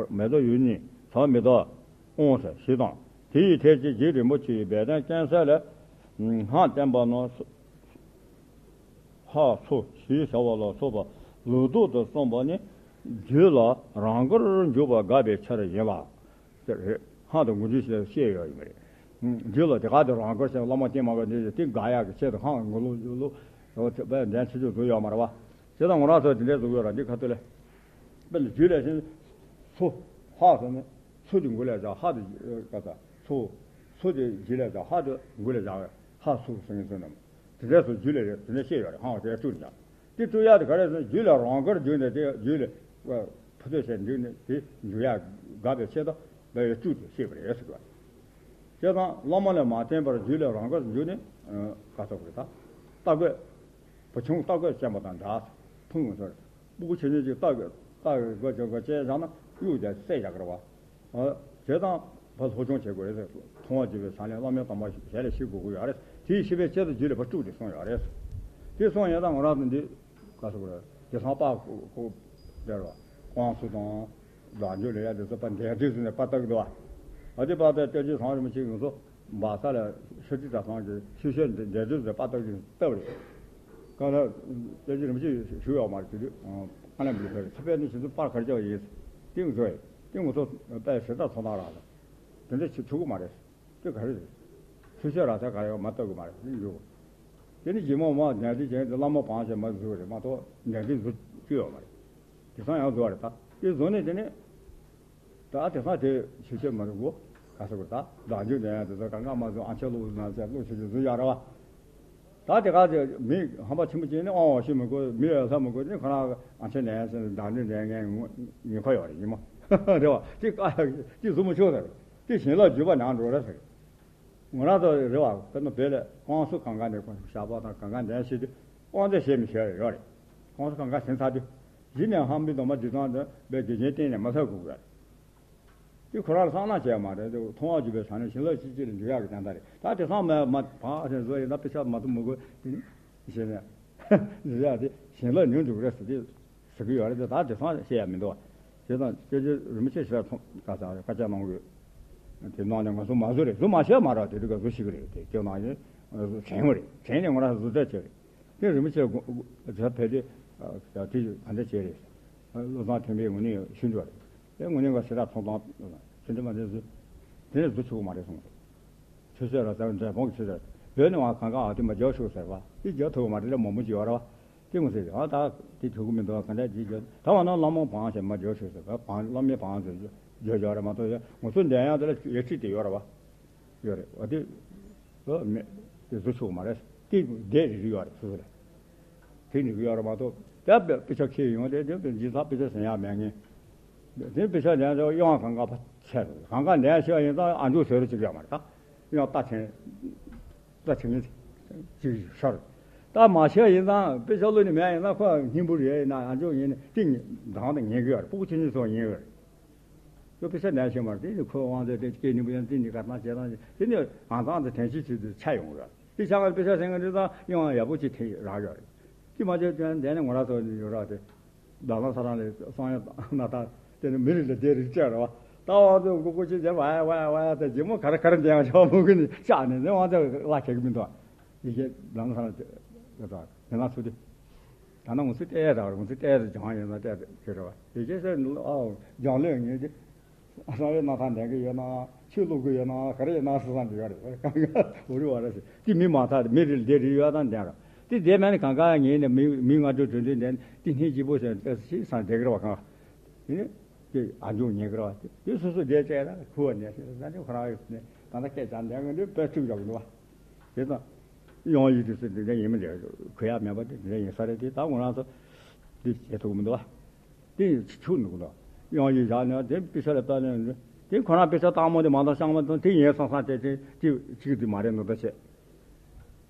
མེ་ཏོག་ཡུལ་ནི་ཟ་མི་དག་ཨོང་ཟེར་ཞེས་དང་། དེ་ཡི་ཐད་ཀྱི་རྗེ་རིན་པོ་ཆེའི་སྦས་དོན་སྐྱོན་གསལ་ལས། སྔགས་བསྟན་པ་ནི། ཧ་སུ་ཞེས་བྱ་བ་ལ་སོགས་པ་ལུགས་ལྡོག་ཏུ་གསུངས་པ་ནི། རྒྱུད་ལ་རང་དགར་འཇུག་པ་དགག་པའི་ཕྱིར་ཡིན་ལ། ཟེར་རེད། ཧ་དང་མགོ་མཇུག་བཤད་ཡོད་ཡིན་པ་རེད། རྒྱུད་ལ་དེ་ག་དེ་རང་དགར་བྱས་བླ་མ་བསྟེན་མ་དགོས་འདི་དེ་དགག་ཡག་གི་ཆེད་དུ་ཧ་མགོ་ལུགས་རྒྱུད་ལུགས་འོ་དེ་དཔེ་འདྲ་ཆེ་ཆུང་བཟོ་ཡོད་མ་རེད་བ། བྱས་ཙང་ང་རང་ཚོ་དེ་འདྲའི་བཟོ་གི་ཡོད་ར་འདི་ཁ་ཐུག་ལས། དཔེ་ལ་རྒྱུད་ལས་ཤིང་སུ། ཧ་ཟེར་ནས་སུ་དེ་མགོ་ལས་བཞག་ཧ་དེ་ག་ས་སུ། སུ་དེ་རྗེས་ལས་བཞག་ཧ་དེ་མགོ་ལས་བཞག་ཧ་སུ་ཟེར་ནས་ཟེར་ནམ། དེ་འདྲའི་སུ་རྒྱུད་ལས་རེད་དེ་འདྲ་བཤད་ཡོད་རེད་ཧང་བ་དེ་དཀྲུག་ནས་ཀྱང་། དེ་དཀྲུག་ཡག་དེ་ག་རེ་ཟེར་ན་རྒྱུད་ལ་རང་དགར་འཇུག་ནས་དེ་རྒྱུད་ལ་ཕུ་ཐོད་བྱས་འཇུག་ནས་དེ་འཇུག་ཡག་དགག་པའི་ཆེད་དུ་འབད་བའི་དཀྲུག་དེ་བཤད་པ་རེད་ཟེར་གི་བ། བྱས་ཙང་བླ་མ་ལས་མ་བསྟེན་པར་རྒྱུད་ལ་རང་དགར་འཇུག་ནས་ག་ཚོད་རེད་ད། རྟ་རྒོད། བུ་ཆུང་རྟ་རྒོད་ཅན་པ་དང་འདྲ། ཕུང་ངོ་ཚོར། སྤུ་གུ་ཆུང་ཆུང་ཅིག་རྟ་རྒོད་རྟ་རྒོད་ཅན་རྒོད་ཅན་བཞག་ན་གཡུག་བྱས་བསད་བཞག་གི་རེད་བ། ཨ། དེ་དང་ཕར་སློབ་སྦྱོང་བྱེད་དགོས་རེད། མཐོང་བ་བརྒྱུད་པའི་ཕྱག་ལེན་བླ་མའི་དམ་པ་ཞལ་ལས་ཤེས་དགོས་ཀྱི་ཡོད་རེད། དེའི་ཤེས་པའི་ཆེད་དུ་རྒྱུད་ལ་ཕར་དཀྲུག་དེ་གསུངས་ཡོད་རེད། དེ་གསུངས་ཡོད་ད་ང་རང་ཚོ་འདི་ག་ཚོད་དགོས་རེད། དེ་སང་པ་ཁོ་ཁོ་དེ་རེད་བ། ཀོང་སུ་དང་། བཟང་སྤྱོད་ལས་ཡ་དེ་ཚོ་པ་འདས་དུས་སུ་ནས་པ་ལྟ་གི་འདུག་བ། ཨ་དེ་པ་ལྟ་སྟོད་ཀྱི་ཚང་རིན་པོ་ཆེ་ཡོངས་སུ་འབག་ས་ལ་ཤོ་ཏི་གྲྭ་ཚང་གི་ཤོ་ཤོ་འདས་དུས་སུ་པ་ལྟ་གི་ལྟ་བ་རེད། གང་ལ་སྟོད་ཀྱི་རིན་པོ་ཆེ་ཞུ་ཡོད་མ་རེད་དེ་དུས་ཨ་ལམ་གྱི་ཕེར་ཚེ་པའི་ནི་ཞིག་ཏུ་པར་གར་ཅོག་ཡིན། ཏིང་ཚོ་ཡིན་ཏིང་ངོ་ཚོ་པའི་ཞེ་དྲག་ཚོ་ཐང་རག་ལ་དེ་འདྲ་བྱེད་ཐུབ་ཀྱི་མ་རེད། དེ་ག་རེ་རེད། ཆུ་ཤོད་ར་ས་ག་ཡོད་མ་གཏོགས་གི་མ་རེད་འགྲོ། དེ་ནི་རྗེས་མ་མ་ནན་ཏི་ཅན་དེ་བླ་མ་བང་ཞེས་མ་བཟོས་རེད་མ་གཏོགས་ནན་ཏི་བཟོ་བཅུག་ཡོད་མ་རེད། དེ་སང་ཡང་བཟོ་བ་རེད་ད། དེ་བཟོ་ནས་དེ་ནས་ད་དེ་སང་དེ་ཆུ་ཤོད་མ་རེད་གོ། ག་ཟེར་དགོས། ད་བདག་འཛིན་ལྡན་ཡག་དེ་ཚོ་གང་ག་མ་བཟོ། ཨ་ཆེ་བློ་ན་ཆེ་བློ་ཆེ་ཆེ་བཟོ་ཡག་རེད་བ། ད་དེ་ག་ཚོད་མི་ཧམ་པ་ཆེན་པོ་ཅན་ནི་དབང་བ་ཤེས་མི་དགོས། མི་ཡ་ལྷ་མི་དགོས། དེ་ཁོ་རང་ཨ་ཆེ་ནས་ཡང་ཟེར་བདག་འཛིན་ལྡན་མཁན་ཉེན་ཁ་ཡོད་རེད། ཉིན་མོ་རེད་བ། དེ་ཀ་ཡག་དེ་བཟོ་མི་ཆོག་ཟེར། དེ་བྱིན་རླབས་བརྒྱུད་པ་ནང་འགྲོ་རེད་ཟེར། ང་རང་ཚོ་རེད་བ། དཔེར་ན་བོད་ལ་ཁོང་སུ་གང་ག་ནས་ཁོང་ཞགས་པ་དང་གང་ག་འདྲ་ཞིག་དེ་དབང་ཚད་བྱེད་མི་བྱེད་ཡོད་རེད། ཁོང་སུ་གང་ག་ཟིན་ཚར་དུས་གཞི་ནས་ཧམ་པའི་སྡོམ་པ་འདི་ཚང་དེ་བའི་དགེ་རྒན་སྟེང་ནས་མ་ཐོན་དགོས་ཀྱི་རེད། དེ་ཁོ་རང་ལ་བསམ་ན་བྱས་མ་རེད། དེ་མཐོང་བ་བརྒྱུད་པའི་ས་ནས་བྱིན་རླབས་གཅིག་གཅིག་ལ་འཇུག་ཡག་གི་དོན་དག་རེད། ད་དེང་སང་མ་མ་བག་ཟེར་བཟོ་ཡིན་ན་དཔེ་ཆ་མ་གཏོགས་མི་དགོས། དེ་ནི་ཞེས་ནས་འཇུག་ཡག་དེ་བྱིན་རླབས་ཉུང་འགྲོ་གི་རེད་ཟེར་དེ་ཟེར་གི་ཡོད་རེད། དེ་ད་དེང་སང་བཤད་ཡག་མི་འདུག་བ། དེ་དང་སྐད་ཆ་རིན་པོ་ཆེ་ཞེ་དྲག་ཐོང་ད་ཚང་བཀའ་རྒྱ་གནང་གི་ཡོད། དེ་ནང་ནས་ང་ཚོ་མ་བཟོ་རེད། བཟོ་མ་བྱས་མ་རེད། དེ་དུས་ཀ་བཟོ་ཤེས་གི་རེད། དེ་དེ་ནང་ཡིན་དྲན་ཡོད་རེད། དྲན་ནས་ང་རང་བཟོ་ཚད་བྱས་རེད། དེ་རིན་པོ་ཆེ་དགོངས་དེ་ཕལ་ཆེར་དེ་ག་འདྲ་བྱས་རེད། བློ་བཟང་མཐོན་པོའི་ངོས་ནས་ཞུ་འདོད་རེད། དེ་ངོས་ནས་ང་ཞེ་དྲག་ཐོང་ཐོང་ཞུ་འདོད་མ་འདུག་ཟེར། དེ་ནས་བཟོ་ཆོག་གི་མ་རེད་གསུངས་རེད། ཆུ་ཚོད་ར་ཟེར་འབྲས་སྤུངས་ཀྱི་ཆུ་ཚོད་བོད་ནས་བ་གང་ག་ཨ་དེ་མ་རྒྱག་ཤོག་ཟེར་བ། དེ་རྒྱག་ཐུབ་ཀྱི་མ་རེད་ལ་མང་པོ་ཅིག་ཡོད་རེད་བ། དེ་ངོ་ཤེས་ཨ་ད་དེ་ཐུབ་ཀྱི་མི་འདུག་ག་འདྲ་ཅིག་རྒྱག་ད་བ་ན་བླ་མ་བང་ཞེས་མ་རྒྱག་ཤོག་ཟེར་བ། བང་བླ་མའི་བང་ཟེར་རྒྱག་རྒྱག་རེད་མ་གཏོགས་ཡ་ང་ཚོ་འདྲ་ཡང་དེ་ལ་ཡ་ཁྲིད་དེ་ཡོད་རེད་བ། ཡོད་རེད་བ། དེ་ལ་མེད་དེ་བཟོ་ཆོག་གི་མ་རེད། དེ་བསྡད་རེད་ཡོད་རེད་སོ་སོ་ལ། དེ་ནི་ཡོད་རེད་མ་གཏོགས་དེ་དཔེ་ཆ་ཁྱེར་ཡོང་དེ་དེ་ཇི་ལྟར་དཔེ་ཆ་ཟིན་ཡག་མེད་ངེས། དེ་དཔེ་ཆ་ལེན་ཚེ་དབྱངས་གང་ག་ཕ་ཆད་རེད། གང་ག་ལེན་ཤེས་ཡིན་ཙང་ཨ་མཆོག་ཟེར་རོ་ཅིག་ཡོད་མ་རེད། ད་དབྱངས་རྟ་ཆེན་རྟ་ཆེན་ངེས་ཅིག་ཤར། ད་མ་ཤེས་ཡིན་ཙང་དཔེ་ཆ་བླུགས་ནས་མེད་ཡིན་ཙང་ཁོ་སྙིང་པོ་རེད་ཡིན་ན་ཨ་མཆོག་ཡིན་ནི་ཏིང་འདང་དང་ཉན་གི་ཡོད་རེད། སྤུ་གུ་ཆུང་ཆུང་ཚོ་ཉན་གི་ཡོད་རེད། ཁོ་དཔེ་ཆ་ལེན་ཤེས་མ་རེད། དེ་ནི་ཁོ་དབང་ཚད་དེ་སྐད་སྙན་པོ་ཡང་དེ་ནི་ག་ཐང་བྱེད་སྟངས་དེ་ནི་ཨང་ཚང་དེ་དྲན་ཤེས་བྱེད་དུས་ཆ་ཡོང་གི་རེད། དེ་ཆ་ག་དཔེ་ཆ་ཟིན་གི་འདི་ཙང་ཡང་ཡག་པོ་ཅིག་དེ་རག་ཡོད་རེད། དེ་མ་བྱས་དོན་དེ་ནི་ང་རང་ཚོ་ཡོད་ར་དེ། ད་ལམ་ས་རང་ལས་སང་ཡང་ན་ད་དེ་ནི་མི་རིགས་ལ་དེ་རིགས་བཅས་ར་བ། ད་དབང་ཚད་མགོ་སྐོར་ཅིག་བྱས་བ་ཡ་བ་ཡ་བ་ཡ་ད་རྗེས་མ་ག་རེ་ག་རེ་འདི་ཡང་ཆོག་མོ་གི་ནི་ཤག་ནས་ནི་དབང་ཚད་ལ་ཁེག་གི་མི་འདུག་ཡི་གེ་ལམ་ས་རང་དེ་ད་དེ་ན་ཚུལ་དེ། ད་ནང་ཚུལ་བལྟས་ད་ང་ཚོ་བལྟས་ད་སྦྱང་ཡོད་ན་བལྟས་ད་ཁྱེད་རེད་བ། ཡི་གེ་ཟེར་ནི་ཨའོ་སྦྱང་ལོས་ངེས་ཀྱི། བསམ་ཡོད་ན་ཐང་ལྡན་གི་ཡོད་ན་ཆོས་སློབ་གི་ཡོད་ན་ག་རེ་ཡོད་ན་སུ་སང་འདི་ཡོད་རེད། གང་ག་འུ་རུ་བ་རེད་ཟེར་དེ་མི་མ་ཐག་མི་རིགས་འདི་རིགས་ཡོད་དང་ལྡན་ར། དེ་བསྡད་མེད་ན་གང་ག་ངེས་ནས་མི་མི་ང་ཚོ་གྲོས་མཐུན་ལྡན་དེ་སྙིང་རྗེ་པོ་ཟེར་ཏེ་སི་སང་བསྡད་གི་རེད་བ། གང་དེ་ནི་དེ་ཨ་འཇུག་ཉན་གི་རེད་བ། དེ་སོ་སོ་བསྡད་བྱས་ན་ཁུ་བ་ནས་ཟེར་ད་ནི་ཁོ་རང་ཡོད་ནས་ད་ལྟ་སྐད་ཆ་འདྲ་གི་འདི་དཔེ་ཚུགས་རྒྱག་གི་འདུག་བ། དེ་དང་། དབྱངས་ཡིག་དེ་ཚོ་འདི་འདྲ་ཡིན་མི་འདྲ་གུ་ཡག་མེད་པ་དེ་འདི་འདྲ་ཡིན་ས་རེད། དེ་ད་ང་རང་ཚོ་འདི་བྱེད་ཐུབ་མི་འདུག་བ། དེ་ཆུ་འདུག་ལ། དབྱངས་ཡིག་བཞག་ནས་དེ་དཔེ་ཆ་ལ་ལྟ་ནས་དེ་ཁོ་རང་དཔེ་ཆ་དྭངས་མོ་དེ་མ་གཏོགས་གཤང་མ་དང་དེ་ཡིན་སང་སང་དེ་དེ་དེ་གཅིག་དེ་མ་རེད་འདུག་ད་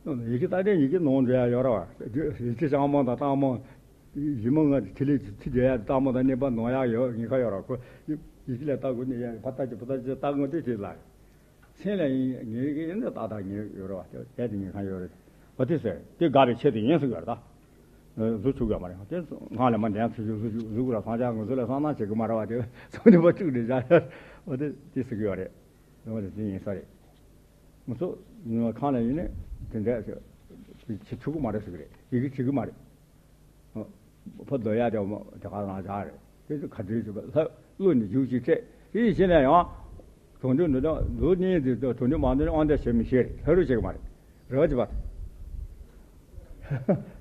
བྱས། ཡི་གེ་ད་དེ་ཡི་གེ་ནང་འགྲོ་ཡག་ཡོད་ར་བ། ཡི་གེ་གཤང་མ་དང་དྭངས་མོ། ཡི་མ་ང་ཐི་ལི་ཐི་འགྲོ་ཡག་དྭངས་མོ་དང་གནས་པ་ནང་ཡག་ཡོད་ངེས་ཁ་ཡོད་ར་ཁོ། ཡི་གེ་ལ་ལྟ་དགོས་ནས་ཡ་ཕ་ལྟ་ཅི་ཕ་ལྟ་ཅི་ལྟ་དགོས་དེ་དེ་ལ། སེམས་ལ་ཡིན་ངེས་ཀྱི་ཡིན་ན་ཏག་ཏག་ངེས་ཡོད་རེད་བ། དེ་དེ་ངེས་གང་ཡོད་རེད། འོ་དེ་ཟེར་དེ་དགའ་བའི་ཆེད་དུ་ཡིན་ཟེར་གི་ཡོད་རེད་ད། བཟོ་ཆོག་གི་ཡོད་མ་རེད། དེ་སྔགས་ལས་མ་འདས་ཚུལ་བཞིན་བཟོ་བཞིན་བཟོ་དགོས་ར། སང་ཅག་ང་ཚོ་ལ་བསམ་ན་བྱེད་གི་མ་རེད་བ། དེ་ཚོ་ནི་བ་དཀྲུག་ནས་བཞག་ཡོད། འོ་དེ་དེ་ཟེར་གི་ཡོད་རེད། འོ་དེ་དེ་ཡིན་ས་རེད། ང་ཚོ་ཁང་ལ་ཡིན་ནས་དེ་འདྲ་བྱེད་ཆོག་གི་མ་རེད་ཟེར་གི་རེད། ཡི་གེ་བྱེད་གི་མ་རེད། ཕ་རྡོ་ཡ་དེ་མོ་དེ་ག་རང་བཞག་རེད། དེ་ཚོ་ག་དུས་ཚོད་ལྷ་བློ་ནི་རྒྱུག་ཅིག་ཕྲད་དེ་ཡིན་ཕྱིན་ན་ཡང་། གྲོང་ཁྱེར་འདི་དག་ལོ་གཉིས་དེ་གྲོང་ཁྱེར་མང་དུ་དབང་ཆ་བྱེད་མི་ཤེས་རེད། ལྷ་རུ་བྱེད་གི་མ་རེད། རེ་བ་བྱེད་པ།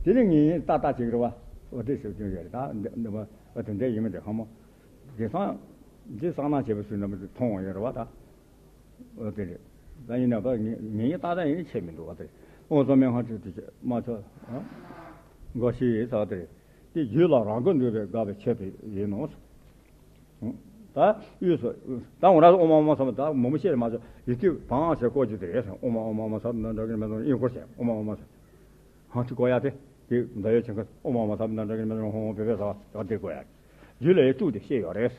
དེ་ནི་ངས་ཏག་ཏག་བྱེད་གི་རེད་བ། འོ་དེ་ཞུ་རྒྱུ་ཡོད་རེད། ད་འདི་འདི་མ་འོ་དེ་འདྲ་ཡིན་མི་འདྲ་ཁ་མོ། དེང་སང་འདི་གསང་སྔགས་བྱེད་པ་སུ་ནམ་མཐོང་བ་ཡོད་རེད་བ་ད། འོ་དེ་རེད། ད་ཡིན་ན་ད་ངེད་ངེད་ཀྱི་ཏག་ཏག་ཡིན་ཆེ་མི་འདུག་བ་དེ། ཨོ་ཙོ་མེ་ཧོ་ཁྲི་དེ་ཆེ་མ་ཆོ། འགོ་ཤི་ཡི་ས་དེ་རེད། དེ་རྒྱུད་ལ་རང་གི་འདུས་པའི་དགའ་བའི་ཆེད་དུ་ཡིན་ནོ། ད་དབུས་སུ་ད་ང་རང་ཨོ་མ་ཨོ་མ་ཟེར་བ་ད་མོ་མོ་ཤེས་མ་ཆོ་ཡི་གེ་བང་ཞེས་བཀོད་ཀྱི་དེ་རེད། ཨོ་མ་ཨོ་མ་ཨོ་མ་ཟེར་ན་འདྲ་གི་མེད་ནོ་ཨིན་སྐོར་བྱས་ཨོ་མ་ཨོ་མ་ཟེར། ཧང་ཅི་ཀོ་ཡ་དེ། དེ་འདའ་ཡོད་ཆེན་ཁ་ཨོ་མ་ཨོ་མ་ས་མི་འདའ་འདྲ་གི་མེ་ཧོང་ཧོང་བེ་བེ་ས་བ་དེ་ཀོ་ཡ། རྒྱུད་ལ་ཡི་དཀྲུགས་ཏེ་བཤད་ཡོད་རེད།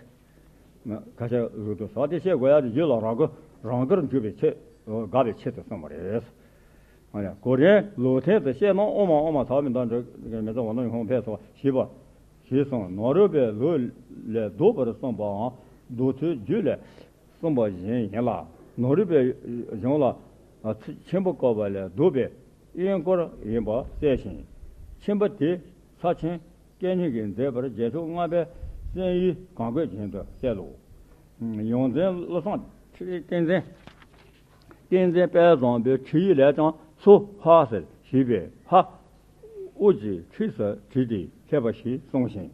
ཁ་ཤས་ལུགས་དུ་ས་དེ་བཤད་དགོས་ཡ་དེ་རྒྱུད་ལ་རང་གི་རང་གར་འཇུག་པའི་ཆེད་དགའ་བའི་ཆེད་དུ་གསུངས་པ་རེད། གོ་རིམ་ལུགས་མཐུན་དུ་བཤད་ན་ཨོ་མ་ཨོ་མ་ས་མི་འདའ་འདྲ་གི་མེ་ཙོ་བ་ནོ་ཧོང་ཕེ་སོ་ཞེས་པ། ཞེས་གསུངས། ནོར་བུའི་ལུགས་ལས་ལྡོག་པར་གསུངས་པའང་མདོ་མཐུན་རྒྱུད་ལས། གསུངས་པ་བཞིན་ཡིན་ལ། ནོར་བུའི་གཞུང་ལ་ཆེན་པོ་བཀོད་པ་ལས་ལྡོག་པའི་དབྱིན་སྐོར་ཡིན་པ་གསལ་ཞིང་། ཆེན་པོ་དེ་ས་ཆེན་སྐད་སྙན་གྱིས་མཛད་པར་རྗེས་ཕྱོགས་ལྔ་པའི་གསན་ཡུལ་གང་གོས་བཞིན་དུ་གསལ་ལོ། ཡོངས་འཛིན་བློ་བཟང་ཁྲི་བསྟན་འཛིན། བསྟན་འཛིན་དཔལ་བཟང་པོའི་ཁྲིད་ཡིག་ལས་ཀྱང་སོ་ཧ་ཟེར་ཞེས་པའི་ཧ། དབུ་ཀྱི་ཁྲིད་སུ་བྲིས་ཏེ་མཁས་པ་ཞིག་གསུངས་ཤིང་།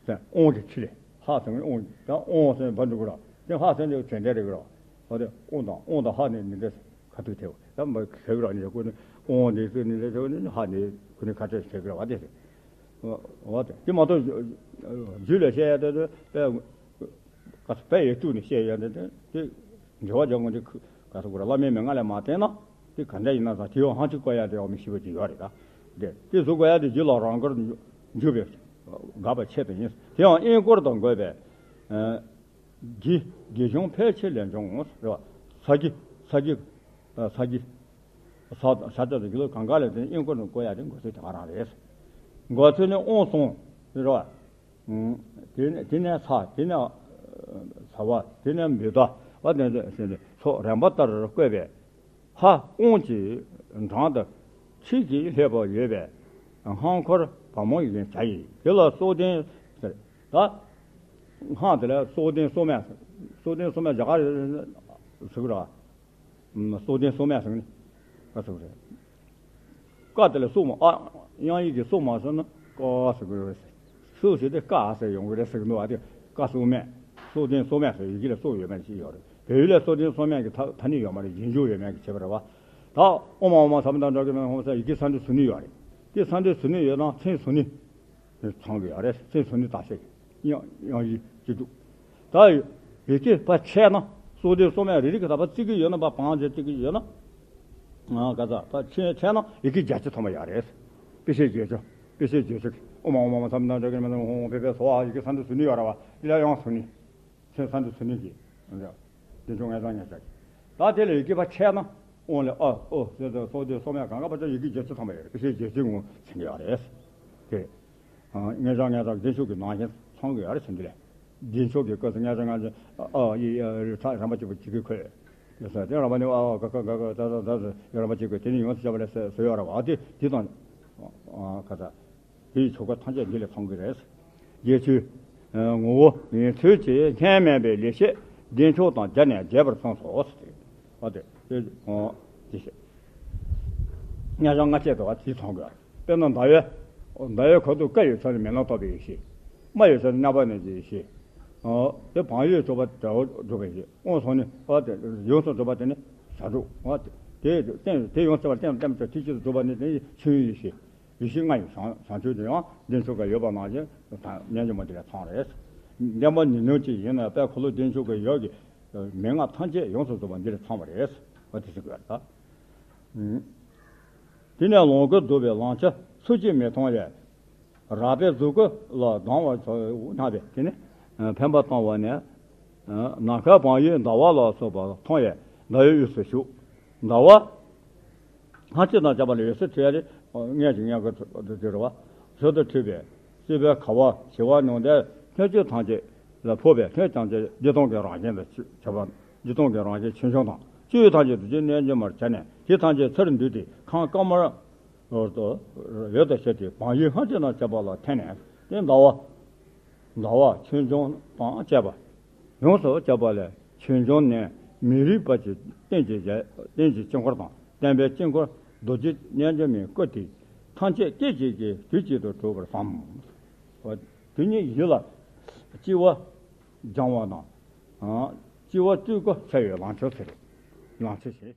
ཟེར་དབང་གི་ཁྲིད་ལས་ཧ་ཟེར་བའི་དབང་ད་དབང་ཟེར་བ་འགྲོ་གི་ར། དེ་ཧ་ཟེར་ནས་དྲན་འདྲ་རེད་གི་ར། དབང་དང་དབང་དང་ཧ་ནི་ནི་འདྲ་ཁ་ཐུག་ཐེབས་ད་མ་ཁེག་ར་ནི་ཁོ་ནི་དབང་དེ་ཚོ་ནི་འདྲ་ཐེབས་ནི་ཧ་ནི་ཁོ་ནི་ཁ་བྲལ་ཁེག་ར་བ་དེ་རེད། འོ་དེ་དེ་མ་གཏོགས་རྒྱུད་ལ་བཤད་ཡ་དེ་དེ་དཔེ་ག་ས་དཔེ་ཡོད་དུས་ནས་བཤད་ཡ་དེ་དེ་དེ་འགྲེལ་བ་རྒྱག་དགོས་དེ་ག་ས་གོ་ར་བླ་མའི་མན་ངག་ལས་མ་བསྟན་ན་དེ་ག་འདྲ་ཡིན་ན་ཙང་དེ་ཡང་ཧང་ཅིག་བཀོད་ཡ་དེ་ཡང་མི་ཤེས་པ་ཅིག་ཡོད་རེད་ད། དེ་དེ་བཟོ་དགོས་ཡ་དེ་རྒྱུད་ལ་རང་དགར་འཇུག་པའི་དགག་པའི་ཆེད་དུ་ཡིན། དེ་ཡང་དབྱིན་སྐོར་དང་འགོད་པའི་དགེ་དགེ་སྦྱོང་ཕལ་ཆེར་ལས་འབྱུང་ངོ་། རེད་བ། ས་གི་ས་གི་ས་གི་ས་ས་ཆ་དང་གི་ལོ་གང་ག་ལས་དེ་དབྱིན་སྐོར་དང་འགོད་ཡ་དེ་འགོད་ཚུལ་དེ་ག་རང་རེད། འགོད་ཚུལ་ནི་དབང་གསུམ་རེད་བ། དེ་ནས་དེ་ནས་ས་དེ་ནས་ས་བ་དེ་ནས་འབུད་ད་བ་དེ་ཚོ་རིམ་པ་ལྟར་བཀོད་པའི་ཧ་དབང་གི་འགྲམ་དུ་ཁྲིད་ཀྱིས་སླེབས་པ་ཡོད་པས་སྔགས་འཁོར་བ་མོ་ཡིན་བྱ་ཡིས་དེ་ལ་སྲོག་ལྡན་ཟེར། ད་སྔགས་དེ་ལ་སྲོག་ལྡན་སྲོག་མེད་སྲོག་ལྡན་སྲོག་མེད་རྒྱ་གར་ཟེར་གི་ར། སྲོག་ལྡན་སྲོག་མེད་ཟེར་ནི་ཀ་ཟེར་གི་རེད། ཀ་དེ་ལ་སྲོག་མ་ཨ་དབྱངས་ཡིག་གི་སྲོག་མ་ཟེར་ན་ཀ་ཟེར་གི་རེད། སྲོག་ཟེར་ཏེ་ཀ་ཟེར་ཡོང་གི་རེད་ཟེར་གི་འདུག་ཨ་དེ་ཀ་སྲོག་མེད། སྲོག་ལྡན་སྲོག་མེད་ཟེར་ཡི་གེ་ལ་སྲོག་ཡོད་མེད་ཅིག་ཡོད་རེད། བོད་ཡིག་ལ་སྲོག་ལྡན་སྲོག་མེད་ཀྱི་ཐ་ཐ་སྙད་ཡོད་མ་རེད། རྗེས་འཇུག་ཡོད་མེད་ཀྱི་ཁྱད་པར་རེད་བ། ད་ཨོཾ་ཨཱཿ་ཨོཾ་ཨཱཿ་སརྦ་ནཱ་ཏྲཱ་ཀྱེ་མེ་ཧཱུྃ་ཟེར་ཡི་གེ་ས་འདི་ཟུར་ནི་ཡོད་རེད། དེ་ས་འདི་ཟུར་ནི་ཡོད་ན་མཚན་ཟུར་ནི། ཚང་གི་ཡོད་རེད། མཚན་ཟུར་ནི་དག་ཆ་གི་དབྱངས་དབྱངས་བཞི་སྤྱི་འདུག་ད་ཡི་གེ་ཕར་ཕྱེ་ན་སྲོག་ལྡན་སྲོག་མེད་རེ་རེ་གི་ད་ཕར་བརྩི་གི་ཡོད་ན་ཕར་བང་བྱས་བརྩི་གི་ཡོད་ན། ཨ་ག་ས་ཕར་ཕྱེ་ཕྱེ་ན་ཡི་གེ་བརྒྱད་ཅུ་ཐམ་པ་ཡོད་རེད། དཔེ་བྱད་བརྗོད་བྱ་དཔེ་བྱད་བརྗོད་བྱ་གི་ཨོཾ་ཨཱཿ་ཨོཾ་ཨཱཿ་སརྦ་ནཱ་ཏྲཱ་ཀྱེ་མེ་ཧཱུྃ་ཧཱུྃ་ཕཊ་ཕཊ་སྭཱ་ཧཱ། ཡི་གེ་ས་འདི་ཟུར་ནི་ཡོད་རེད་བ། དེ་ལ་དབྱངས་ཟུར་ནི། མཚན་ས་འདི་ཟུར་ནི་གི། བདེ་མཆོག་ལྔ་བརྒྱ་ལྔ་བརྒྱ་གི། ད་དེ་ལ་ཡི་གེ་ཕར་ཕྱེ་ན། དབང་ལས་ཨ་ཨོ་ཟེར་ཏེ་སྲོག་ལྡན་སྲོག་མེད་གང་ག་བར་དུ་ཡི་གེ་བརྒྱད་ཅུ་ཐམ་པ་ཡོད་རེད། དཔེ་བྱད་བརྒྱད་ཅུའི་ངོ་མཚན་ཡོད་རེད། དེ། ལྔ་བརྒྱ་ལྔ་བརྒྱ་བདེ་མཆོག་གི་ནང་བཞིན་ཚང་གི་ཡོད་རེད་ཟེར་འདི་ལས། བདེ་མཆོག་གི་སྐབས་སུ་ལྔ་བརྒྱ་ལྔ་བརྒྱ་ཨ་ཨི་ཨ་རི་ཁྲ་རིམ་པ་གཅིག་པ་གཅིག་གི་ཁོད། ཡོད་ས་དེ་རིམ་པ་ནི་ཨ་ཨ་ག་ག་ག་ག་ད་ད་ད་ད་རིམ་པ་གཅིག་གི་དེ་ནི་ཡོངས་སུ་བྱས་པ་ལས་ཟེར་ཡོད་རེད་བ། ཨ་དེ་དེ་དང་། ཨ་ག་ད། དེའི་ཆོ་ག་ཐམས་ཅད་འདི་ལས་ཚང་གི་རེད། བརྒྱད་ཅུ། ངོ་བོ་ཡིན་ཚུལ་གྱིས་སྙན་མེད་པའི་ལེགས་བཤད་བདེ་མཆོག་དང་སྦྱར་ནས་རྒྱས་པར་གསུངས་སོ། ཨ་དེ་དེ་ཨོ་དེ་བཤད། ལྔ་བརྒྱ་ལྔ་བརྒྱ་དེ་བ་དེ་ཚང་གི་རེད། དཔེར་ན་ཟླ་བའི་ཟླ་བའི་ཁ་དོག་དཀར་ཡོད་ཚད་ནི་མེ་ལོང་བཏགས་པའི་ཡེ་ཤེས། དམར་ཡོད་ཚད་ནི་མནར་བ་ནས་ཀྱི་ཡེ་ཤེས། ཨོ་དེ་བག་ཡོད་སྤྱོད་པ་དགྲ་བོ་སྒྲུབ་པའི་ཡེ་ཤེས། དབང་སོང་ནི་ཨ་དེ་ཡོངས་སུ་གྲུབ་པ་དེ་ནི་བྱ་གྲུབ། ཨོ་དེ་དེ་རྟེན་དེ་ཡོངས་སུ་གྲུབ་པ་རྟེན་རྟེན་དུ་ཐུགས་ཆེད་དུ་གྲུབ་པ་ནི་དེ་ནི་ཆོས་དབྱིངས་ཡེ་ཤེས། ཡེ་ཤེས་ལྔ་ཡི་བྱང་བྱང་ཆུབ་ཀྱི་ཡང་བདེ་མཆོག་ག་ཡོད་པ་ནང་བཞིན་སྙན་རྒྱུད་མ་འདི་ལ་ཚང་རེད། འདན་མ་ཉི་སྣང་ཅིག་ཡིན་ན་དཔལ་འཁོར་ལོ་བདེ་མཆོག་གི་ཡོད་ཀྱི་མན་ངག་ཐམས་ཅད་ཡོངས་སུ་རྫོགས་པ་འདི་ལ་ཚང་བ་རེད། འོ་དེ་ཟེར་དགོས་རེད་ད། དེ་ནས་ལོངས་སྐུ་བསྡུ་བའི་ལམ་ཁྱེར་ཚུལ་གྱིས་མི་མཐོང་བས། རལ་པའི་མཛུབ་གུ་ལ་སྡང་བ་སྣང་བས་དེ་ནི་འཕེན་པ་བཏང་བ་ནས། ནམ་མཁའི་བང་ཡིག་ཟླ་བ་ལ་སོགས་པ་མཐོང་བས་ཟླ་བའི་དབུས་སུ་བཞུགས། ཟླ་བ། སྔ་ཕྱི་དང་བཅས་པ་ལ་འོད་ཟེར་འཕྲོ་ཡ་དེ། མངལ་གྱི་མངལ་སྒོ་དེ་རེད་བ། ཟུར་དུ་འཕྲོས་པས་སྲིད་པའི་ག་བ་ཞི་བ་མྱང་འདས་ལྷན་ཅིག་ཐམས་ཅད་ལ་ཕོག་པས་ལྷན་ཅིག་ཐམས་ཅད་བདེ་སྟོང་གི་རང་བཞིན་དུ་བྱས་པ། བདེ་སྟོང་གི་རང་བཞིན་ཆོས་འབྱུང་དང་བཅུད་ཐམས་ཅད་རྡོ་རྗེ་རྣལ་འབྱོར་མར་བྱས་ནས་དེ་ཐམས་ཅད་ཚུར་འདུས་ཏེ་ཁམས་དཀར་དམར་འོད་དུ་འོད་དུ་ཤར་ཏེ་བང་ཡིག་སྔ་ཕྱི་དང་བཅས་པ་ལ་འཐེན་ནས་དེ་ཟླ་བ། ཟླ་བ་ཆོས་འབྱུང་དང་བཅས་པ། ཡོངས་སུ་གྱུར་པ་ལས་ཆོས་འབྱུང་ནས་མི་རིགས་པ་གི་རྟེན་གྱི་རྟེན་གྱི་དཀྱིལ་འཁོར་དང་བརྟེན་པའི་དཀྱིལ་འཁོར་རྡོ་རྗེ་རྣལ་འབྱོར་མའི་སྐུ་དེ་ཐམས་ཅད་སྐད་ཅིག་གིས་དུས་གཅིག་ཏུ་གྲུབ་པར་བསམ། དེ་ཉིད་ཡིད་ལ་སྐྱེ་བ་སྦྱང་བ་དང་། སྐྱེ་བ་སྤྲུལ་སྐུ་འཆར་བའི་ལམ་ཁྱེར་ཟེར། ལམ་ཁྱེར་ཞེས།